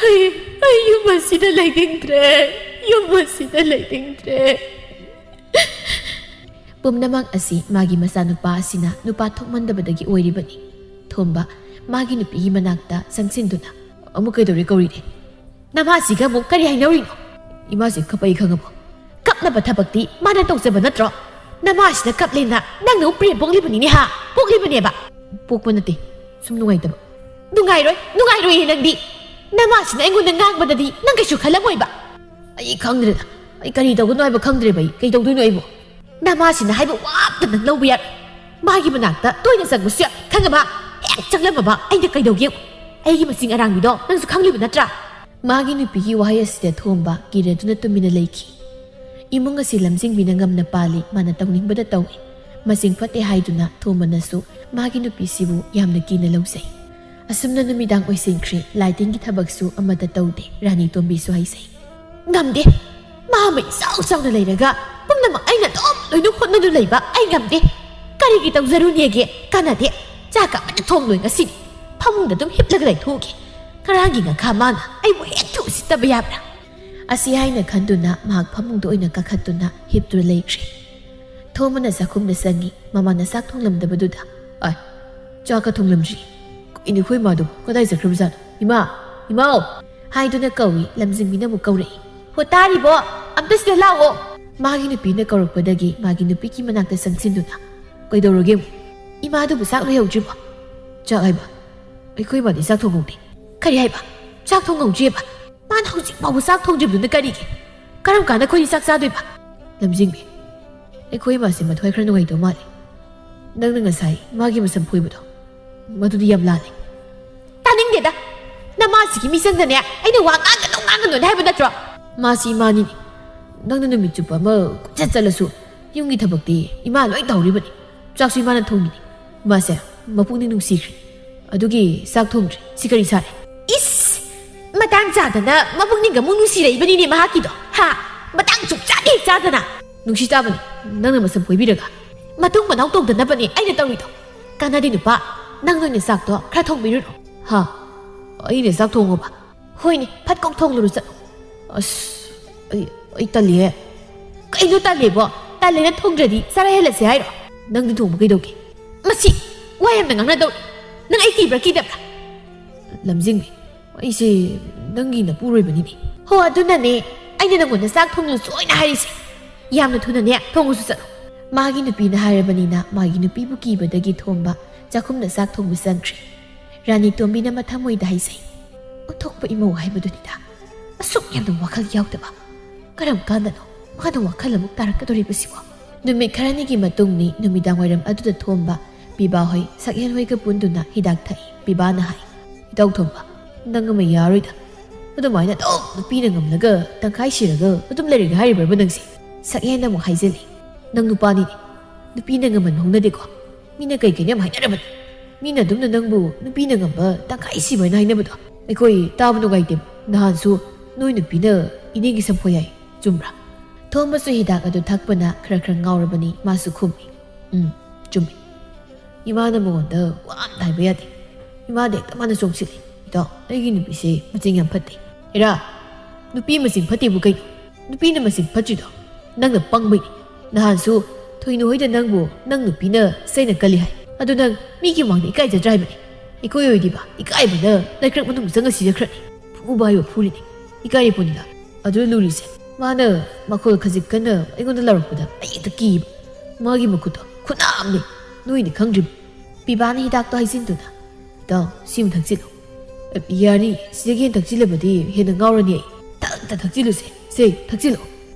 ꯑꯩ, ꯑꯩ ꯌꯨꯝ ꯑꯁꯤꯗ ꯂꯩꯅꯤꯡꯗ꯭ꯔꯦ, ꯌꯨꯝ ꯑꯁꯤꯗ ꯂꯩꯅꯤꯡꯗ꯭ꯔꯦ꯫ ꯄꯨꯝꯅꯃꯛ ꯑꯁꯤ ꯃꯥꯒꯤ ꯃꯆꯥꯅꯨꯄꯥ ꯑꯁꯤꯅ ꯅꯨꯄꯥ ꯊꯣꯛꯃꯟꯗꯕꯗꯒꯤ ꯑꯣꯏꯔꯤꯕꯅꯤ꯫ ꯊꯣꯝꯕ ꯃꯥꯒꯤ ꯅꯨꯄꯤꯒꯤ ꯃꯅꯥꯛꯇ ꯆꯪꯁꯤꯟꯗꯨꯅ, "ꯑꯃꯨꯛ ꯀꯩꯗꯧꯔꯦ ꯀꯧꯔꯤꯗꯤ? ꯅꯃꯥꯁꯤꯒ ꯑꯃꯨꯛ ꯀꯔꯤ ꯍꯥꯏꯅꯧꯔꯤꯅꯣ?" "ꯏꯃꯥꯁꯤ ꯀꯞꯄꯛꯏ ꯈꯪꯉꯕꯣ?" "ꯀꯞꯅꯕ ꯊꯕꯛꯇꯤ ꯃꯥꯅ ꯇꯧꯖꯕ ꯅꯠꯇ꯭ꯔꯣ? ꯅꯃꯥꯁꯤꯅ ꯀꯞꯂꯦꯅ ꯅꯪꯅ ꯑꯃꯨꯛ ꯄ꯭ꯔꯦꯝ ꯄꯣꯛꯂꯤꯕꯅꯤꯅꯦ ꯍꯥ? ꯄꯣꯛꯂꯤꯕꯅꯦꯕ?" "ꯄꯣꯛꯄ ꯅꯠꯇꯦ, ꯁꯨꯝ ꯅꯨꯡꯉꯥꯏꯇꯕ꯫" "ꯅꯨꯡꯉꯥꯏꯔꯣꯏ, ꯅꯨꯡꯉꯥꯏꯔꯣꯏꯌꯦ ꯅꯪꯗꯤ꯫ ꯅꯃꯥꯁꯤꯅ ꯑꯩꯉꯣꯟꯗ ꯉꯥꯡꯕꯗꯗꯤ ꯅꯪ ꯀꯩꯁꯨ ꯈꯜꯂꯝꯃꯣꯏꯕ꯫" "ꯑꯩ ꯈꯪꯗ꯭ꯔꯦꯗ, ꯑꯩ ꯀꯔꯤ ꯇꯧꯒꯅꯣ ꯍꯥꯏꯕ ꯈꯪꯗ꯭ꯔꯦꯕ꯫ ꯑꯩ ꯀꯩ ꯇꯧꯗꯣꯏꯅꯣ ꯑꯩꯕꯨ?" "ꯅꯃꯥꯁꯤꯅ ꯍꯥꯏꯕ ꯋꯥ ꯑꯝꯇ ꯅꯪ ꯂꯧꯕ ꯌꯥꯔꯣꯏ꯫ ꯃꯥꯒꯤ ꯃꯅꯥꯛꯇ ꯇꯣꯏꯅ ꯆꯪꯕꯁꯨ ꯌꯥꯏ, ꯈꯪꯉꯕ? ꯍꯦꯛ ꯆꯪꯂꯝꯃꯕ ꯑꯩꯅ ꯀꯩꯗꯧꯒꯦ ꯌꯦꯡꯉꯨ꯫ ꯑꯩꯒꯤ ꯃꯆꯤꯡ ꯑꯔꯥꯡꯕꯤꯗꯣ ꯅꯪꯁꯨ ꯈꯪꯂꯤꯕ ꯅꯠꯇ꯭ꯔꯥ?" ꯃꯥꯒꯤ ꯅꯨꯄꯤꯒꯤ ꯋꯥꯍꯩ ꯑꯁꯤꯗ ꯊꯣꯝꯕ ꯀꯤꯔꯗꯨꯅ ꯇꯨꯃꯤꯟꯅ ꯂꯩꯈꯤ꯫ ꯏꯃꯨꯡ ꯑꯁꯤ ꯂꯝꯖꯤꯡꯕꯤꯅ ꯉꯝꯅ ꯄꯥꯜꯂꯤ, ꯃꯥꯅ ꯇꯧꯅꯤꯡꯕꯗ ꯇꯧꯏ꯫ ꯃꯆꯤꯡ ꯐꯠꯇꯦ ꯍꯥꯏꯗꯨꯅ ꯊꯣꯝꯕꯅꯁꯨ ꯃꯥꯒꯤ ꯅꯨꯄꯤꯁꯤꯕꯨ ꯌꯥꯝꯅ ꯀꯤꯅ ꯂꯧꯖꯩ꯫ ꯑꯁꯨꯝꯅ ꯅꯨꯃꯤꯗꯥꯡ ꯑꯣꯏꯁꯤꯟꯈ꯭ꯔꯦ, ꯂꯥꯏ ꯇꯤꯟꯒꯤ ꯊꯕꯛꯁꯨ ꯑꯃꯠꯇ ꯇꯧꯗꯦ꯫ ꯔꯥꯅꯤ ꯇꯣꯝꯕꯤꯁꯨ ꯍꯥꯏꯖꯩ, "ꯉꯝꯗꯦ, ꯃꯥ ꯑꯃ ꯏꯆꯥꯎ ꯆꯥꯎꯅ ꯂꯩꯔꯒ ꯄꯨꯝꯅꯃꯛ ꯑꯩꯅ ꯑꯗꯨꯝ ꯂꯣꯏꯅ ꯍꯣꯠꯅꯗꯨꯅ ꯂꯩꯕ ꯑꯩ ꯉꯝꯗꯦ꯫ ꯀꯔꯤꯒꯤ ꯇꯧꯖꯔꯨꯅꯦꯒꯦ? ꯀꯥꯟꯅꯗꯦ꯫ ꯆꯥꯛꯀ ꯑꯃꯠꯇ ꯊꯣꯡꯂꯣꯏ ꯉꯁꯤꯗꯤ꯫ ꯐꯃꯨꯡꯗ ꯑꯗꯨꯝ ꯍꯤꯞꯂꯒ ꯂꯩꯊꯣꯛꯎꯒꯦ꯫ ꯉꯔꯥꯡꯒꯤ ꯉꯥꯈꯥ ꯃꯥꯅ ꯑꯩꯕꯨ ꯍꯦꯛꯇ ꯎꯁꯤꯠꯇꯕ ꯌꯥꯕ꯭ꯔꯥ?" ꯑꯁꯤ ꯍꯥꯏꯅ ꯈꯟꯗꯨꯅ ꯃꯍꯥꯛ ꯐꯃꯨꯡꯗ ꯑꯣꯏꯅ ꯀꯥꯈꯠꯇꯨꯅ ꯍꯤꯞꯇꯨꯅ ꯂꯩꯈ꯭ꯔꯦ꯫ ꯊꯣꯝꯕꯅ ꯆꯥꯛꯈꯨꯝꯗ ꯆꯪꯉꯤ꯫ ꯃꯃꯥꯅ ꯆꯥꯛ ꯊꯣꯡꯂꯝꯗꯕꯗꯨꯗ, "ꯑꯥꯏ, ꯆꯥꯛꯀ ꯊꯣꯡꯂꯝꯗ꯭ꯔꯤ꯫ ꯀꯩꯅꯣ ꯑꯩꯈꯣꯏ ꯏꯃꯥꯗꯨꯕꯨ ꯀꯗꯥꯏ ꯆꯠꯈ꯭ꯔꯕꯖꯥꯠꯅꯣ? ꯏꯃꯥ! ꯏꯃꯥꯎ!" ꯍꯥꯏꯗꯨꯅ ꯀꯧꯏ꯫ ꯂꯝꯖꯤꯡꯕꯤꯅ ꯑꯃꯨꯛ ꯀꯧꯔꯛꯏ, "ꯍꯣ, ꯇꯥꯔꯤꯕꯣ? ꯑꯝꯇ ꯁꯤꯗ ꯂꯥꯛꯑꯣ!" ꯃꯥꯒꯤ ꯅꯨꯄꯤꯅ ꯀꯧꯔꯛꯄꯗꯒꯤ ꯃꯥꯒꯤ ꯅꯨꯄꯤꯒꯤ ꯃꯅꯥꯛꯇ ꯆꯪꯁꯤꯟꯗꯨꯅ, "ꯀꯩꯗꯧꯔꯒꯦ ꯑꯃꯨꯛ? ꯏꯃꯥꯗꯨꯕꯨ ꯆꯥꯛ ꯂꯣꯏꯍꯧꯗ꯭ꯔꯤꯕꯣ?" "ꯆꯥꯛ ꯍꯥꯏꯕ? ꯑꯩꯈꯣꯏ ꯏꯃꯥꯗꯤ ꯆꯥꯛ ꯊꯣꯡꯍꯧꯗꯦ꯫" "ꯀꯔꯤ ꯍꯥꯏꯕ? ꯆꯥꯛ ꯊꯣꯡꯍꯧꯗ꯭ꯔꯤꯑꯕ? ꯃꯥꯅ ꯍꯧꯖꯤꯛ ꯐꯥꯎꯕ ꯆꯥꯛ ꯊꯣꯡꯗ꯭ꯔꯤꯕꯗꯨꯅ ꯀꯔꯤꯒꯤ? ꯀꯔꯝ ꯀꯥꯟꯗ ꯑꯩꯈꯣꯏꯗꯤ ꯆꯥꯛ ꯆꯥꯗꯣꯏꯕ?" "ꯂꯝꯖꯤꯡꯕꯤ, ꯑꯩꯈꯣꯏ ꯏꯃꯥꯁꯦ ꯃꯊ꯭ꯋꯥꯏ ꯈꯔ ꯅꯨꯡꯉꯥꯏꯇꯕ ꯃꯥꯜꯂꯦ꯫ ꯅꯪꯅ ꯉꯁꯥꯏ ꯃꯥꯒꯤ ꯃꯁꯝ ꯐꯣꯏꯕꯗꯣ, ꯃꯗꯨꯗꯤ ꯌꯥꯝ ꯂꯥꯜꯂꯦ꯫" "ꯇꯥꯅꯤꯡꯗꯦꯗ! ꯅꯃꯥꯁꯤꯒꯤ ꯃꯤꯆꯪꯗꯅꯦ ꯑꯩꯅ ꯋꯥ ꯉꯥꯡꯒꯅꯨ, ꯉꯥꯡꯒꯅꯨꯅ ꯍꯥꯏꯕ ꯅꯠꯇ꯭ꯔꯣ?" "ꯃꯥꯁꯤ ꯏꯃꯥꯅꯤꯅꯦ꯫ ꯅꯪꯅ ꯅꯨꯃꯤꯠ ꯆꯨꯞꯄ ꯑꯃ ꯀꯣꯏꯆꯠ ꯆꯠꯂꯁꯨ ꯌꯨꯝꯒꯤ ꯊꯕꯛꯇꯤ ꯏꯃꯥ ꯂꯣꯏ ꯇꯧꯔꯤꯕꯅꯤ꯫ ꯆꯥꯛꯁꯨ ꯏꯃꯥꯅ ꯊꯣꯡꯉꯤꯅꯤ꯫ ꯏꯃꯥꯁꯦ ꯃꯄꯨꯛꯅꯤꯡ ꯅꯨꯡꯁꯤꯈ꯭ꯔꯦ꯫ ꯑꯗꯨꯒꯤ ꯆꯥꯛ ꯊꯣꯡꯗ꯭ꯔꯤ꯫ ꯁꯤ ꯀꯔꯤ ꯁꯥꯔꯦ?" "ꯏꯁ! ꯃꯇꯥꯡ ꯆꯥꯗꯅ ꯃꯄꯨꯛꯅꯤꯡꯒ ꯑꯃꯨꯛ ꯅꯨꯡꯁꯤꯔꯛꯏꯕꯅꯤꯅꯦ ꯃꯍꯥꯛꯀꯤꯗꯣ꯫ ꯍꯥ? ꯃꯇꯥꯡ ꯁꯨꯛ ꯆꯥꯗꯦ ꯍꯦꯛ ꯆꯥꯗꯅ!" "ꯅꯨꯡꯁꯤ ꯆꯥꯕꯅꯤ꯫ ꯅꯪꯅ ꯃꯁꯝ ꯐꯣꯏꯕꯤꯔꯒ?" "ꯃꯇꯨꯡ ꯃꯅꯥꯎ ꯇꯧꯗꯅꯕꯅꯦ ꯑꯩꯅ ꯇꯧꯔꯤꯗꯣ꯫ ꯀꯥꯟꯅꯗꯦ ꯅꯨꯄꯥ, ꯅꯪ ꯅꯣꯏꯅ ꯆꯥꯛꯇꯣ ꯈꯔ ꯊꯣꯡꯕꯤꯔꯨꯔꯣ꯫" "ꯍꯥ? ꯑꯩꯅ ꯆꯥꯛ ꯊꯣꯡꯉꯣꯕ?" "ꯍꯣꯏꯅꯦ, ꯐꯠ ꯀꯧ ꯊꯣꯡꯂꯨꯔꯣ ꯆꯠꯂꯣ꯫" "ꯑꯁ, ꯑꯩ, ꯑꯩ ꯇꯜꯂꯤꯍꯦ꯫" "ꯀꯩꯅꯣ ꯇꯜꯂꯦꯕꯣ? ꯇꯜꯂꯦꯅ ꯊꯣꯡꯗ꯭ꯔꯗꯤ ꯆꯔꯥ ꯍꯦꯜꯂꯁꯦ ꯍꯥꯏꯔꯣ?" "ꯅꯪꯗꯤ ꯊꯣꯡꯕ ꯀꯩꯗꯧꯒꯦ?" "ꯃꯁꯤ ꯋꯥ ꯌꯥꯝꯅ ꯉꯥꯡꯅꯗꯧꯔꯤ꯫ ꯅꯪ ꯑꯩ ꯀꯤꯕ꯭ꯔꯥ ꯀꯤꯗꯕ꯭ꯔꯥ?" "ꯂꯝꯖꯤꯡꯕꯤ, ꯑꯩꯁꯦ ꯅꯪꯒꯤ ꯅꯄꯨꯔꯣꯏꯕꯅꯤꯅꯦ꯫" "ꯍꯣ, ꯑꯗꯨꯅꯅꯦ ꯑꯩꯅ ꯅꯪꯉꯣꯟꯗ ꯆꯥꯛ ꯊꯣꯡꯂꯨꯆꯣꯅ ꯍꯥꯏꯔꯤꯁꯦ꯫ ꯌꯥꯝꯅ ꯊꯨꯅꯅꯦ ꯊꯣꯡꯉꯨꯆꯣ ꯆꯠꯂꯣ꯫" ꯃꯥꯒꯤ ꯅꯨꯄꯤꯅ ꯍꯥꯏꯔꯕꯅꯤꯅ ꯃꯥꯒꯤ ꯅꯨꯄꯤꯕꯨ ꯀꯤꯕꯗꯒꯤ ꯊꯣꯝꯕ ꯆꯥꯛꯈꯨꯝꯗ ꯆꯥꯛ ꯊꯣꯡꯕ ꯆꯪꯈ꯭ꯔꯦ꯫ ꯔꯥꯅꯤ ꯇꯣꯝꯕꯤꯅ ꯃꯊꯃꯣꯏꯗ ꯍꯥꯏꯖꯩ, "ꯑꯣꯟꯊꯣꯛꯄ ꯏꯃꯧ ꯍꯥꯏꯕꯗꯨꯅꯤꯗ꯫ ꯑꯁꯨꯛ ꯌꯥꯝꯅ ꯋꯥꯈꯜ ꯌꯥꯎꯗꯕ꯫ ꯀꯔꯝ ꯀꯥꯟꯗꯅꯣ ꯃꯥꯅ ꯋꯥꯈꯜ ꯑꯃꯨꯛ ꯇꯥꯔꯛꯀꯗꯧꯔꯤꯕꯁꯤꯕꯣ?" ꯅꯨꯃꯤꯠ ꯈꯔꯅꯤꯒꯤ ꯃꯇꯨꯡꯅꯤ꯫ ꯅꯨꯃꯤꯗꯥꯡ ꯋꯥꯏꯔꯝ ꯑꯗꯨꯗ ꯊꯣꯝꯕ ꯕꯤꯕꯥ ꯍꯣꯏ ꯁꯛꯍꯦꯟ ꯍꯣꯏꯒ ꯄꯨꯟꯗꯨꯅ ꯍꯤꯗꯥꯛ ꯊꯛꯏ꯫ ꯕꯤꯕꯥꯅ ꯍꯥꯏ, "ꯏꯇꯥꯎ ꯊꯣꯝꯕ, ꯅꯪ ꯑꯃ ꯌꯥꯔꯣꯏꯗ꯫ ꯑꯗꯨꯃꯥꯏꯅ ꯑꯗꯨꯝ ꯅꯨꯄꯤꯅ ꯉꯝꯂꯒ ꯇꯪꯈꯥꯏ ꯁꯤꯔꯒ ꯑꯗꯨꯝ ꯂꯩꯔꯒꯦ ꯍꯥꯏꯔꯤꯕ꯭ꯔꯕ ꯅꯪꯁꯦ?" ꯁꯛꯍꯦꯟꯅ ꯑꯃꯨꯛ ꯍꯥꯏꯖꯤꯜꯂꯤ, "ꯅꯪ ꯅꯨꯄꯥꯅꯤꯅꯦ꯫ ꯅꯨꯄꯤꯅ ꯉꯝꯍꯟꯕ ꯍꯧꯅꯗꯦꯀꯣ꯫ ꯃꯤꯅ ꯀꯩ ꯀꯩꯅꯣ ꯌꯥꯝ ꯍꯥꯏꯅꯔꯕꯅꯤ꯫ ꯃꯤꯅ ꯑꯗꯨꯝꯅ ꯅꯪꯕꯨ ꯅꯨꯄꯤꯅ ꯉꯝꯕ ꯇꯪꯈꯥꯏ ꯁꯤꯕ ꯍꯥꯏꯅ ꯍꯥꯏꯅꯕꯗꯣ ꯑꯩꯈꯣꯏ ꯇꯥꯕ ꯅꯨꯡꯉꯥꯏꯇꯦ꯫ ꯅꯍꯥꯟꯁꯨ ꯅꯣꯏ ꯅꯨꯄꯤꯅ ꯏꯅꯦꯒꯤ ꯁꯝꯐꯣꯏ ꯍꯥꯏ, ꯆꯨꯝꯕ꯭ꯔꯥ? ꯊꯣꯝꯕꯁꯨ ꯍꯤꯗꯥꯛ ꯑꯗꯨ ꯊꯛꯄꯅ ꯈꯔ ꯈꯔ ꯉꯥꯎꯔꯕꯅꯤ꯫ ꯃꯥꯁꯨ ꯈꯨꯝꯃꯤ, "ꯎꯝ, ꯆꯨꯝꯃꯤ꯫ ꯏꯃꯥꯅ ꯃꯉꯣꯟꯗ ꯋꯥ ꯑꯝꯇ ꯍꯥꯏꯕ ꯌꯥꯗꯦ꯫ ꯏꯃꯥꯗꯤ ꯍꯦꯛꯇ ꯃꯥꯅ ꯆꯣꯡꯁꯤꯜꯂꯤ꯫ ꯏꯇꯥꯎ, ꯑꯩꯒꯤ ꯅꯨꯄꯤꯁꯦ ꯃꯆꯤꯡ ꯌꯥꯝ ꯐꯠꯇꯦ꯫" "ꯍꯦꯔꯥ, ꯅꯨꯄꯤ ꯃꯆꯤꯡ ꯐꯠꯇꯦꯕꯨ ꯀꯩꯅꯣ? ꯅꯨꯄꯤꯅ ꯃꯆꯤꯡ ꯐꯠꯇ꯭ꯔꯤꯗꯣ ꯅꯪꯅ ꯄꯪꯕꯩꯅꯤ꯫ ꯅꯍꯥꯟꯁꯨ ꯊꯣꯏꯅꯨ ꯍꯣꯏꯗ ꯅꯪꯕꯨ ꯅꯪ ꯅꯨꯄꯤꯅ ꯆꯩꯅ ꯀꯜꯂꯤ ꯍꯥꯏ꯫ ꯑꯗꯨ ꯅꯪ ꯃꯤꯒꯤ ꯃꯥꯡꯗ ꯏꯀꯥꯏꯖꯗ꯭ꯔꯥ ꯍꯥꯏꯕꯅꯤ꯫ ꯑꯩꯈꯣꯏ ꯑꯣꯏꯗꯤꯕ ꯏꯀꯥꯏꯕꯅ ꯂꯩꯀ꯭ꯔꯛ ꯃꯅꯨꯡ ꯆꯪꯉ ꯁꯤꯖꯈ꯭ꯔꯅꯤ꯫ ꯐꯨꯕ ꯍꯥꯏꯕ ꯐꯨꯔꯤꯅꯤ꯫ ꯏꯀꯥꯏꯔꯤ ꯄꯣꯠꯅꯤꯗ꯫ ꯑꯗꯨ ꯂꯨꯔꯤꯁꯦ, ꯃꯥꯅ ꯃꯈꯣꯜ ꯈꯖꯤꯛ ꯀꯟꯅ ꯑꯩꯉꯣꯟꯗ ꯂꯥꯎꯔꯛꯄꯗ ꯑꯩ ꯍꯦꯛꯇ ꯀꯤꯕ꯫ ꯃꯥꯒꯤ ꯃꯈꯨꯠꯇꯣ ꯈꯨꯅꯥꯝꯅꯤ, ꯅꯣꯏꯅ ꯈꯪꯗ꯭ꯔꯤꯕ꯫" ꯄꯤꯕꯥꯅ ꯍꯤꯗꯥꯛꯇꯣ ꯍꯩꯖꯤꯟꯗꯨꯅ, "ꯏꯇꯥꯎ, ꯁꯤꯃ ꯊꯛꯆꯤꯜꯂꯨ꯫" "ꯑꯦ, ꯌꯥꯅꯤ, ꯁꯤꯗꯒꯤ ꯍꯦꯟꯅ ꯊꯛꯆꯤꯜꯂꯕꯗꯤ ꯍꯦꯟꯅ ꯉꯥꯎꯔꯅꯤ ꯑꯩ꯫ ꯊꯛꯇ ꯊꯛꯆꯤꯜꯂꯨꯁꯦ, ꯁꯦ, ꯊꯛꯆꯤꯜꯂꯨ꯫"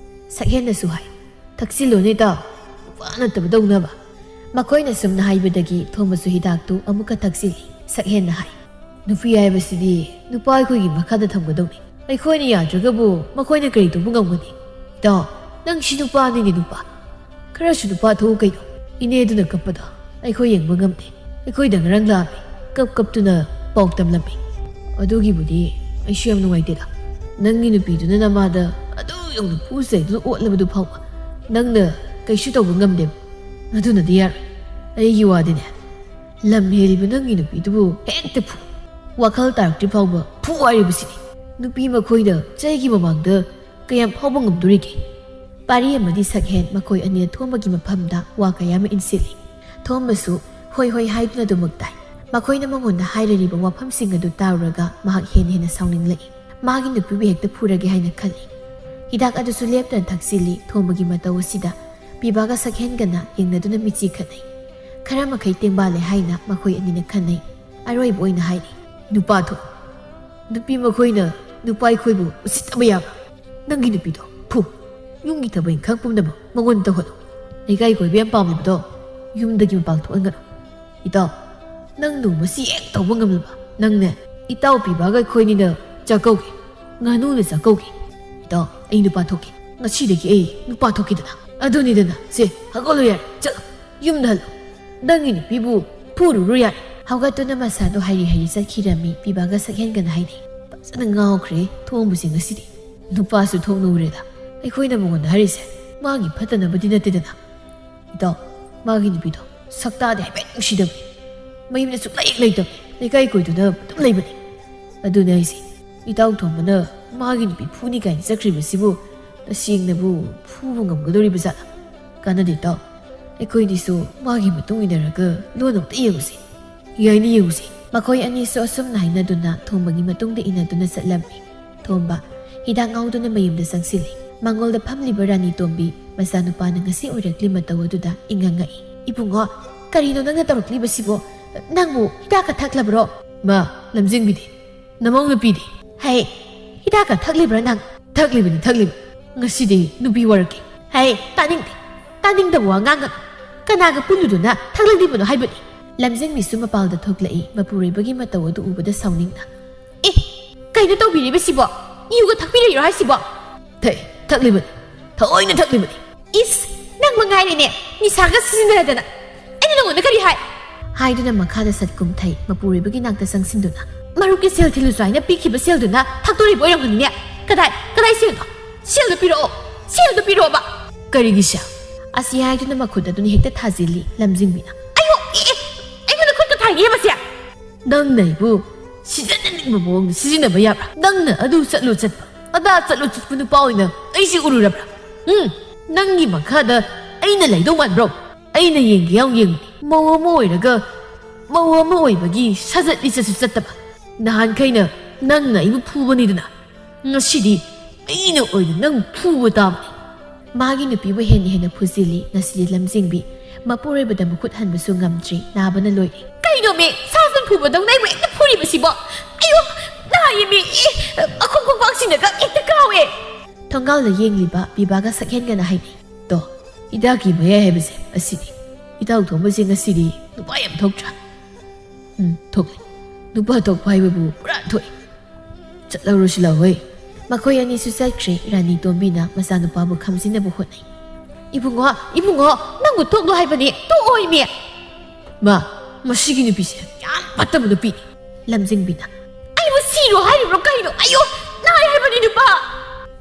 ꯁꯛꯍꯦꯟꯅꯁꯨ ꯍꯥꯏ, "ꯊꯛꯆꯤꯜꯂꯨꯅꯦ ꯏꯇꯥꯎ, ꯅꯨꯄꯥ ꯅꯠꯇꯕꯗꯧꯅꯕ꯫" ꯃꯈꯣꯏꯅ ꯁꯨꯝꯅ ꯍꯥꯏꯕꯗꯒꯤ ꯊꯣꯝꯕꯁꯨ ꯍꯤꯗꯥꯛꯇꯨ ꯑꯃꯨꯛꯀ ꯊꯛꯆꯤꯜꯂꯤ꯫ ꯁꯛꯍꯦꯟꯅ ꯍꯥꯏ, "ꯅꯨꯄꯤ ꯍꯥꯏꯕꯁꯤꯗꯤ ꯅꯨꯄꯥ ꯑꯩꯈꯣꯏꯒꯤ ꯃꯈꯥꯗ ꯊꯝꯒꯗꯧꯅꯤ꯫ ꯑꯩꯈꯣꯏꯅ ꯌꯥꯗ꯭ꯔꯒꯕꯨ ꯃꯈꯣꯏꯅ ꯀꯔꯤ ꯇꯧꯕ ꯉꯝꯒꯅꯤ? ꯏꯇꯥꯎ, ꯅꯪ ꯁꯤ ꯅꯨꯄꯥꯅꯤꯅꯦ ꯅꯨꯄꯥ꯫ ꯈꯔꯁꯨ ꯅꯨꯄꯥ ꯊꯣꯛꯎ ꯀꯩꯅꯣ꯫ ꯏꯅꯦꯗꯨꯅ ꯀꯞꯄꯗꯣ ꯑꯩꯈꯣꯏ ꯌꯦꯡꯕ ꯉꯝꯗꯦ꯫ ꯑꯩꯈꯣꯏꯗ ꯉꯔꯥꯡ ꯂꯥꯛꯑꯝꯃꯤ, ꯀꯞ ꯀꯞꯇꯨꯅ ꯄꯥꯎ ꯇꯝꯂꯝꯃꯤ꯫" "ꯑꯗꯨꯒꯤꯕꯨꯗꯤ ꯑꯩꯁꯨ ꯌꯥꯝ ꯅꯨꯡꯉꯥꯏꯇꯦꯗ꯫ ꯅꯪꯒꯤ ꯅꯨꯄꯤꯗꯨꯅ ꯅꯃꯥꯗ ꯑꯗꯨ ꯌꯧꯅ ꯐꯨ ꯆꯩꯗꯨꯅ ꯑꯣꯠꯂꯕꯗꯨ ꯐꯥꯎꯕ ꯅꯪꯅ ꯀꯩꯁꯨ ꯇꯧꯕ ꯉꯝꯗꯦꯕ꯫ ꯑꯗꯨꯅꯗꯤ ꯌꯥꯔꯣꯏ꯫ ꯑꯩꯒꯤ ꯋꯥꯗꯤꯅꯦ, ꯂꯝ ꯍꯦꯜꯂꯤꯕ ꯅꯪꯒꯤ ꯅꯨꯄꯤꯗꯨꯕꯨ ꯍꯦꯛꯇ ꯐꯨ꯫ ꯋꯥꯈꯜ ꯇꯥꯔꯛꯇ꯭ꯔꯤ ꯐꯥꯎꯕ ꯐꯨ ꯍꯥꯏꯔꯤꯕꯁꯤꯅꯤ꯫ ꯅꯨꯄꯤ ꯃꯈꯣꯏꯅ ꯆꯩꯒꯤ ꯃꯃꯥꯡꯗ ꯀꯌꯥꯝ ꯐꯥꯎꯕ ꯉꯝꯗꯣꯔꯤꯒꯦ?" ꯄꯥꯔꯤ ꯑꯃꯗꯤ ꯁꯛꯍꯦꯟ ꯃꯈꯣꯏ ꯑꯅꯤꯅ ꯊꯣꯝꯕꯒꯤ ꯃꯐꯝꯗ ꯋꯥ ꯀꯌꯥ ꯑꯃ ꯏꯟꯁꯤꯜꯂꯤ꯫ ꯊꯣꯝꯕꯁꯨ ꯍꯣꯏ ꯍꯣꯏ ꯍꯥꯏꯗꯨꯅ ꯑꯗꯨꯃꯛ ꯇꯥꯏ꯫ ꯃꯈꯣꯏꯅ ꯃꯉꯣꯟꯗ ꯍꯥꯏꯔꯤꯕ ꯋꯥꯐꯝꯁꯤꯡ ꯑꯗꯨ ꯇꯥꯔꯨꯔꯒ ꯃꯍꯥꯛ ꯍꯦꯟꯅ ꯍꯦꯟꯅ ꯁꯥꯎꯅꯤꯡꯂꯛꯏ꯫ ꯃꯥꯒꯤ ꯅꯨꯄꯤꯕꯨ ꯍꯦꯛꯇ ꯐꯨꯔꯒꯦ ꯍꯥꯏꯅ ꯈꯜꯂꯤ꯫ ꯍꯤꯗꯥꯛ ꯑꯗꯨꯁꯨ ꯂꯦꯞꯇꯅ ꯊꯛꯆꯤꯜꯂꯤ꯫ ꯊꯣꯝꯕꯒꯤ ꯃꯇꯧ ꯑꯁꯤꯗ ꯄꯤꯕꯥꯒ ꯁꯛꯍꯦꯟꯒꯅ ꯌꯦꯡꯅꯗꯨꯅ ꯃꯤꯠꯆꯤ ꯈꯠꯅꯩ꯫ ꯈꯔ ꯃꯈꯩ ꯇꯦꯡꯕꯥꯜꯂꯦ ꯍꯥꯏꯅ ꯃꯈꯣꯏ ꯑꯅꯤꯅ ꯈꯟꯅꯩ꯫ ꯑꯔꯣꯏꯕ ꯑꯣꯏꯅ ꯍꯥꯏꯔꯤ, "ꯅꯨꯄꯥ ꯊꯣꯛ꯫ ꯅꯨꯄꯤ ꯃꯈꯣꯏꯅ ꯅꯨꯄꯥ ꯑꯩꯈꯣꯏꯕꯨ ꯎꯁꯤꯠꯇꯕ ꯌꯥꯕ? ꯅꯪꯒꯤ ꯅꯨꯄꯤꯗꯣ ꯐꯨ꯫ ꯌꯨꯝꯒꯤ ꯊꯕꯛ ꯏꯪꯈꯥꯡ ꯄꯨꯝꯅꯃꯛ ꯃꯉꯣꯟꯗ ꯇꯧꯍꯜꯂꯨ꯫ ꯂꯩꯀꯥꯏ ꯀꯣꯏꯕ ꯌꯥꯝ ꯄꯥꯝꯂꯤꯕꯗꯣ ꯌꯨꯝꯗꯒꯤ ꯃꯄꯥꯟ ꯊꯣꯛꯍꯟꯒꯅꯨ꯫ ꯏꯇꯥꯎ, ꯅꯪ ꯅꯣꯡꯃꯁꯤ ꯍꯦꯛ ꯇꯧꯕ ꯉꯝꯂꯕ ꯅꯪꯅꯦ, ꯏꯇꯥꯎ ꯄꯤꯕꯥꯒ ꯑꯩꯈꯣꯏꯅꯤꯅ ꯆꯥꯛꯀꯧꯒꯦ꯫ ꯉꯥꯅꯨꯅ ꯆꯥꯛꯀꯧꯒꯦ꯫ ꯏꯇꯥꯎ, ꯑꯩ ꯅꯨꯄꯥ ꯊꯣꯛꯀꯦ꯫ ꯉꯁꯤꯗꯒꯤ ꯑꯩ ꯅꯨꯄꯥ ꯊꯣꯛꯀꯦꯗꯅ꯫ ꯑꯗꯨꯅꯤꯗꯅ꯫ ꯁꯦ, ꯍꯧꯒꯠꯂꯨ ꯌꯥꯔꯦ꯫ ꯆꯠꯂꯣ꯫ ꯌꯨꯝꯗ ꯍꯜꯂꯣ꯫" "ꯅꯪꯒꯤ ꯅꯨꯄꯤꯕꯨ ꯐꯨꯔꯨꯔꯣ ꯌꯥꯔꯦ"꯫ ꯍꯧꯒꯠꯇꯨꯅ ꯃꯁꯥꯗꯣ ꯍꯥꯏꯔꯤ ꯍꯥꯏꯔꯤ ꯆꯠꯈꯤꯔꯝꯃꯤ ꯄꯤꯕꯥꯒ ꯁꯛꯍꯦꯟꯒꯅ ꯍꯥꯏꯅꯩ꯫ "ꯐꯖꯅ ꯉꯥꯎꯈ꯭ꯔꯦ ꯊꯣꯡꯕꯁꯦ ꯉꯁꯤꯗꯤ꯫ ꯅꯨꯄꯥꯁꯨ ꯊꯣꯛꯅ ꯎꯔꯦꯗ꯫ ꯑꯩꯈꯣꯏꯅ ꯃꯉꯣꯟꯗ ꯍꯥꯏꯔꯤꯁꯦ ꯃꯥꯒꯤ ꯐꯠꯇꯅꯕꯗꯤ ꯅꯠꯇꯦꯗꯅ꯫ ꯏꯇꯥꯎ, ꯃꯥꯒꯤ ꯅꯨꯄꯤꯗꯣ ꯁꯛꯇꯥꯗꯤ ꯍꯥꯏꯐꯦꯠ ꯅꯨꯡꯁꯤꯗꯕꯅꯤ꯫ ꯃꯌꯨꯝꯗ ꯁꯨꯛꯂꯩ ꯍꯦꯛ ꯂꯩꯇꯕꯅꯤ꯫ ꯂꯩꯀꯥꯏ ꯀꯣꯏꯗꯨꯅ ꯑꯗꯨꯝ ꯂꯩꯕꯅꯤ꯫ ꯑꯗꯨꯅꯦ ꯑꯩꯁꯦ, ꯏꯇꯥꯎ ꯊꯣꯡꯕꯅ ꯃꯥꯒꯤ ꯅꯨꯄꯤ ꯐꯨꯅꯤ ꯀꯥꯏꯅ ꯆꯠꯈ꯭ꯔꯤꯕꯁꯤꯕꯨ ꯇꯁꯦꯡꯅꯕꯨ ꯐꯨꯕ ꯉꯝꯒꯗꯧꯔꯤꯕ ꯖꯥꯠꯂ? ꯀꯥꯟꯅꯗꯦ ꯏꯇꯥꯎ, ꯑꯩꯈꯣꯏꯅꯤꯁꯨ ꯃꯥꯒꯤ ꯃꯇꯨꯡ ꯏꯟꯅꯔꯒ ꯂꯣꯟ ꯑꯝꯇ ꯌꯦꯡꯉꯨꯁꯦ"꯫ "ꯌꯥꯏꯅꯦ, ꯌꯦꯡꯉꯨꯁꯦ"꯫ ꯃꯈꯣꯏ ꯑꯅꯤꯁꯨ ꯑꯁꯨꯝꯅ ꯍꯥꯏꯅꯗꯨꯅ ꯊꯣꯡꯕꯒꯤ ꯃꯇꯨꯡꯗ ꯏꯟꯅꯗꯨꯅ ꯆꯠꯂꯝꯃꯤ꯫ ꯊꯣꯡꯕ ꯍꯤꯗꯥꯛ ꯉꯥꯎꯗꯨꯅ ꯃꯌꯨꯝꯗ ꯆꯪꯁꯤꯜꯂꯤ꯫ ꯃꯥꯡꯒꯣꯜꯗ ꯐꯝꯂꯤꯕ ꯔꯥꯅꯤ ꯇꯣꯝꯕꯤ ꯃꯆꯥꯅꯨꯄꯥꯅ ꯉꯁꯤ ꯑꯣꯏꯔꯛꯂꯤ ꯃꯇꯧ ꯑꯗꯨꯗ ꯏꯉꯛ ꯉꯛꯏ꯫ "ꯏꯕꯨꯡꯉꯣ, ꯀꯔꯤꯅꯣ ꯅꯪꯅ ꯇꯧꯔꯛꯂꯤꯕꯁꯤꯕꯣ? ꯅꯪꯕꯨ ꯍꯤꯗꯥꯛꯀ ꯊꯛꯂꯕ꯭ꯔꯣ?" "ꯃꯥ, ꯂꯝꯖꯤꯡꯕꯤꯗꯤ ꯅꯃꯧ ꯅꯨꯄꯤꯗꯤ?" "ꯍꯩ, ꯍꯤꯗꯥꯛꯀ ꯊꯛꯂꯤꯕ꯭ꯔꯥ ꯅꯪ?" "ꯊꯛꯂꯤꯕꯅꯤ, ꯊꯛꯂꯤꯕꯅꯤ꯫ ꯉꯁꯤꯗꯤ ꯅꯨꯄꯤ ꯋꯥꯔꯛꯀꯦ"꯫ "ꯍꯩ, ꯇꯥꯅꯤꯡꯗꯦ꯫ ꯇꯥꯅꯤꯡꯗꯕ ꯋꯥ ꯉꯥꯡꯒꯅꯨ꯫ ꯀꯅꯥꯒ ꯄꯨꯜꯂꯨꯗꯨꯅ ꯊꯛꯂꯛꯂꯤꯕꯅꯣ ꯍꯥꯏꯕꯅꯤ"꯫ ꯂꯝꯖꯤꯡꯕꯤꯁꯨ ꯃꯄꯥꯜꯗ ꯊꯣꯛꯂꯛꯏ, ꯃꯄꯨꯔꯣꯏꯕꯒꯤ ꯃꯇꯧ ꯑꯗꯨ ꯎꯕꯗ ꯁꯥꯎꯅꯤꯡꯅ꯫ "ꯑꯦ, ꯀꯩꯅꯣ ꯇꯧꯕꯤꯔꯤꯕꯁꯤꯕꯣ? ꯌꯨꯒ ꯊꯛꯄꯤꯔꯛꯏꯔꯣ ꯍꯥꯏꯁꯤꯕꯣ?" "ꯊꯛꯏ, ꯊꯛꯂꯤꯕꯅꯤ꯫ ꯊꯑꯣꯏꯅ ꯊꯛꯂꯤꯕꯅꯤ"꯫ "ꯏꯁ, ꯅꯪ ꯃꯉꯥꯏꯔꯦꯅꯦ, ꯅꯤꯁꯥꯒ ꯁꯤꯖꯤꯟꯅꯔꯗꯅ꯫ ꯑꯩꯅ ꯅꯉꯣꯟꯗ ꯀꯔꯤ ꯍꯥꯏ?" ꯍꯥꯏꯗꯨꯅ ꯃꯈꯥꯗ ꯁꯠ ꯀꯨꯝꯊꯩ, ꯃꯄꯨꯔꯣꯏꯕꯒꯤ ꯅꯥꯛꯇ ꯆꯪꯁꯤꯟꯗꯨꯅ꯫ "ꯃꯔꯨꯞꯀꯤ ꯁꯦꯜ ꯊꯤꯜꯂꯨꯁꯨ ꯍꯥꯏꯅ ꯄꯤꯈꯤꯕ ꯁꯦꯜꯗꯨꯅ ꯊꯛꯇꯣꯔꯤꯕ ꯑꯣꯏꯔꯝꯒꯅꯤꯅꯦ꯫ ꯀꯗꯥꯏ, ꯀꯗꯥꯏ ꯁꯦꯜꯅꯣ? ꯁꯦꯜꯗꯣ ꯄꯤꯔꯛꯑꯣ, ꯁꯦꯜꯗꯣ ꯄꯤꯔꯛꯑꯣꯕ"꯫ "ꯀꯔꯤꯒꯤ ꯁꯦꯜ?" ꯑꯁꯤ ꯍꯥꯏꯗꯨꯅ ꯃꯈꯨꯠ ꯑꯗꯨꯅ ꯍꯦꯛꯇ ꯊꯥꯖꯤꯜꯂꯤ ꯂꯝꯖꯤꯡꯕꯤꯅ꯫ "ꯑꯌꯣ, ꯑꯦ, ꯑꯦ, ꯑꯩꯉꯣꯟꯗ ꯈꯨꯠꯀ ꯊꯥꯡꯉꯦ ꯃꯁꯦ"꯫ "ꯅꯪꯅ ꯑꯩꯕꯨ ꯁꯤꯖꯤꯟꯅꯅꯤꯡꯕ ꯃꯑꯣꯡꯗ ꯁꯤꯖꯤꯟꯅꯕ ꯌꯥꯕ꯭ꯔꯥ? ꯅꯪꯅ ꯑꯗꯨ ꯆꯠꯂꯨ ꯆꯠꯄ, ꯑꯗꯥ ꯆꯠꯂꯨ ꯆꯠꯄ ꯅꯨꯄꯥ ꯑꯣꯏꯅ ꯑꯩꯁꯤ ꯎꯔꯨꯔꯕ꯭ꯔꯥ? ꯎꯝ, ꯅꯪꯒꯤ ꯃꯈꯥꯗ ꯑꯩꯅ ꯂꯩꯗꯧ ꯃꯥꯟꯕ꯭ꯔꯣ? ꯑꯩꯅ ꯌꯦꯡꯒꯦ ꯌꯥꯎ ꯌꯦꯡꯕꯅꯤ꯫ ꯃꯧ ꯑꯃ ꯑꯣꯏꯔꯒ ꯃꯧ ꯑꯃ ꯑꯣꯏꯕꯒꯤ ꯁꯥꯖꯠ ꯂꯤꯆꯠꯁꯨ ꯆꯠꯇꯕ꯫ ꯅꯍꯥꯟꯈꯩꯅ ꯅꯪꯅ ꯑꯩꯕꯨ ꯐꯨꯕꯅꯤꯗꯅ, ꯉꯁꯤꯗꯤ ꯑꯩꯅ ꯑꯣꯏꯅ ꯅꯪ ꯐꯨꯕ ꯇꯥꯕꯅꯤ"꯫ ꯃꯥꯒꯤ ꯅꯨꯄꯤꯕꯨ ꯍꯦꯟꯅ ꯍꯦꯟꯅ ꯐꯨꯖꯤꯜꯂꯤ ꯉꯁꯤꯗꯤ ꯂꯝꯖꯤꯡꯕꯤ꯫ ꯃꯄꯨꯔꯣꯏꯕꯗ ꯃꯈꯨꯠ ꯍꯟꯕꯁꯨ ꯉꯝꯗ꯭ꯔꯤ, ꯅꯥꯕꯅ ꯂꯣꯏꯔꯦ꯫ "ꯀꯩꯅꯣꯃꯤ, ꯁꯥ ꯁꯟ ꯐꯨꯕꯗꯧꯅ ꯑꯩꯕꯨ ꯍꯦꯛꯇ ꯐꯨꯔꯤꯕꯁꯤꯕꯣ? ꯑꯌꯣ, ꯅꯥꯏꯌꯦꯃꯤ, ꯑꯦ, ꯑꯈꯣꯡ ꯈꯣꯡꯄꯥꯛꯁꯤꯅꯒ ꯍꯦꯛꯇ ꯀꯥꯎꯋꯦ"꯫ ꯊꯣꯡꯒꯥꯜꯗ ꯌꯦꯡꯂꯤꯕ ꯄꯤꯕꯥꯒ ꯁꯛꯍꯦꯟꯒꯅ ꯍꯥꯏꯅꯩ꯫ "ꯇꯣ, ꯍꯤꯗꯥꯛꯀꯤ ꯃꯌꯥꯏ ꯍꯥꯏꯕꯁꯦ ꯑꯁꯤꯅꯤ꯫ ꯏꯇꯥꯎ ꯊꯣꯡꯕꯁꯦ ꯉꯁꯤꯗꯤ ꯅꯨꯄꯥ ꯌꯥꯝ ꯊꯣꯛꯇ꯭ꯔꯥ?" "ꯎꯝ, ꯊꯣꯛꯂꯦ꯫ ꯅꯨꯄꯥ ꯊꯣꯛꯄ ꯍꯥꯏꯕꯕꯨ ꯄꯨꯔꯥ ꯊꯣꯛꯑꯦ꯫ ꯆꯠꯂꯧꯔꯁꯤ ꯂꯥꯎꯍꯦ"꯫ ꯃꯈꯣꯏ ꯑꯅꯤꯁꯨ ꯆꯠꯈ꯭ꯔꯦ꯫ ꯔꯥꯅꯤ ꯇꯣꯝꯕꯤꯅ ꯃꯆꯥꯅꯨꯄꯥꯕꯨ ꯈꯝꯖꯤꯟꯅꯕ ꯍꯣꯠꯅꯩ꯫ "ꯏꯕꯨꯡꯉꯣ, ꯏꯕꯨꯡꯉꯣ, ꯅꯪꯕꯨ ꯊꯣꯛꯂꯣ ꯍꯥꯏꯕꯅꯤ, ꯊꯣꯛꯑꯣꯏꯃꯤ"꯫ "ꯃꯥ, ꯃꯁꯤꯒꯤ ꯅꯨꯄꯤꯁꯦ ꯌꯥꯝ ꯐꯠꯇꯕ ꯅꯨꯄꯤꯅꯤ꯫" ꯂꯝꯖꯤꯡꯕꯤꯅ, "ꯑꯩꯕꯨ ꯁꯤꯔꯣ ꯍꯥꯏꯔꯤꯕ꯭ꯔꯣ ꯀꯩꯅꯣ? ꯑꯌꯣ, ꯅꯥꯏ ꯍꯥꯏꯕꯅꯤ ꯅꯨꯄꯥ!"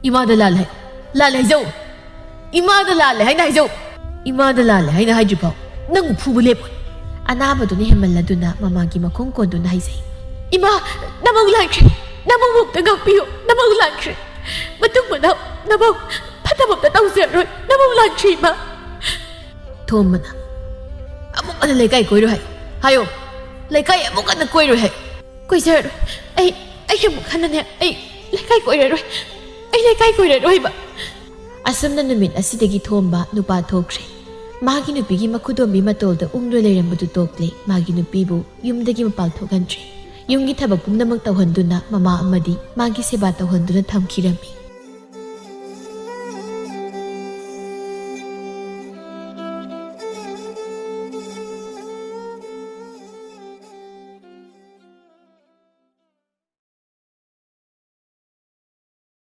"ꯏꯃꯥꯗ ꯂꯥꯜꯂꯦ ꯍꯥꯏꯌꯨ, ꯂꯥꯜꯂꯦ ꯍꯥꯏꯖꯧ꯫ ꯏꯃꯥꯗ ꯂꯥꯜꯂꯦ ꯍꯥꯏꯅ ꯍꯥꯏꯖꯧ꯫ ꯏꯃꯥꯗ ꯂꯥꯜꯂꯦ ꯍꯥꯏꯅ ꯍꯥꯏꯗ꯭ꯔꯤꯐꯥꯎ ꯅꯪꯕꯨ ꯐꯨꯕ ꯂꯦꯞꯄꯣꯏ꯫" ꯑꯅꯥꯕꯗꯨꯅ ꯍꯦꯟꯃꯜꯂꯗꯨꯅ ꯃꯃꯥꯒꯤ ꯃꯈꯣꯡ ꯀꯣꯟꯗꯨꯅ ꯍꯥꯏꯖꯩ, "ꯏꯃꯥ, ꯅꯃꯧ ꯂꯥꯟꯈ꯭ꯔꯦ꯫ ꯅꯃꯧ ꯑꯝꯇ ꯉꯥꯛꯄꯤꯌꯨ꯫ ꯅꯃꯧ ꯂꯥꯟꯈ꯭ꯔꯦ꯫ ꯃꯇꯨꯡ ꯃꯅꯥꯎ ꯅꯃꯧ ꯐꯠꯇꯕ ꯑꯝꯇ ꯇꯧꯖꯔꯣꯏ꯫ ꯅꯃꯧ ꯂꯥꯟꯈ꯭ꯔꯦ, ꯏꯃꯥ꯫" ꯊꯣꯝꯕꯅ, "ꯑꯃꯨꯛ ꯍꯟꯅ ꯂꯩꯀꯥꯏ ꯀꯣꯏꯔꯣꯏ ꯍꯥꯏꯌꯨ꯫ ꯍꯥꯏꯌꯣ, ꯂꯩꯀꯥꯏ ꯑꯃꯨꯛ ꯍꯟꯅ ꯀꯣꯏꯔꯣꯏ ꯍꯥꯏꯌꯨ꯫" "ꯀꯣꯏꯖꯔꯔꯣꯏ꯫ ꯑꯩ, ꯑꯩ ꯑꯃꯨꯛ ꯍꯟꯅꯅꯦ, ꯑꯩ ꯂꯩꯀꯥꯏ ꯀꯣꯏꯔꯔꯣꯏ꯫ ꯑꯩ ꯂꯩꯀꯥꯏ ꯀꯣꯏꯔꯔꯣꯏꯕ꯫" ꯑꯁꯨꯝꯅ ꯅꯨꯃꯤꯠ ꯑꯁꯤꯗꯒꯤ ꯊꯣꯝꯕ ꯅꯨꯄꯥ ꯊꯣꯛꯈ꯭ꯔꯦ꯫ ꯃꯥꯒꯤ ꯅꯨꯄꯤꯒꯤ ꯃꯈꯨꯗꯣꯝꯕꯤ ꯃꯇꯣꯜꯗ ꯎꯪꯗꯨꯅ ꯂꯩꯔꯝꯕꯗꯨ ꯇꯣꯛꯂꯦ꯫ ꯃꯥꯒꯤ ꯅꯨꯄꯤꯕꯨ ꯌꯨꯝꯗꯒꯤ ꯃꯄꯥꯟ ꯊꯣꯛꯍꯟꯗ꯭ꯔꯦ꯫ ꯌꯨꯝꯒꯤ ꯊꯕꯛ ꯄꯨꯝꯅꯃꯛ ꯇꯧꯍꯟꯗꯨꯅ ꯃꯃꯥ ꯑꯃꯗꯤ ꯃꯥꯒꯤ ꯁꯦꯕꯥ ꯇꯧꯍꯟꯗꯨꯅ ꯊꯝꯈꯤꯔꯝꯃꯤ꯫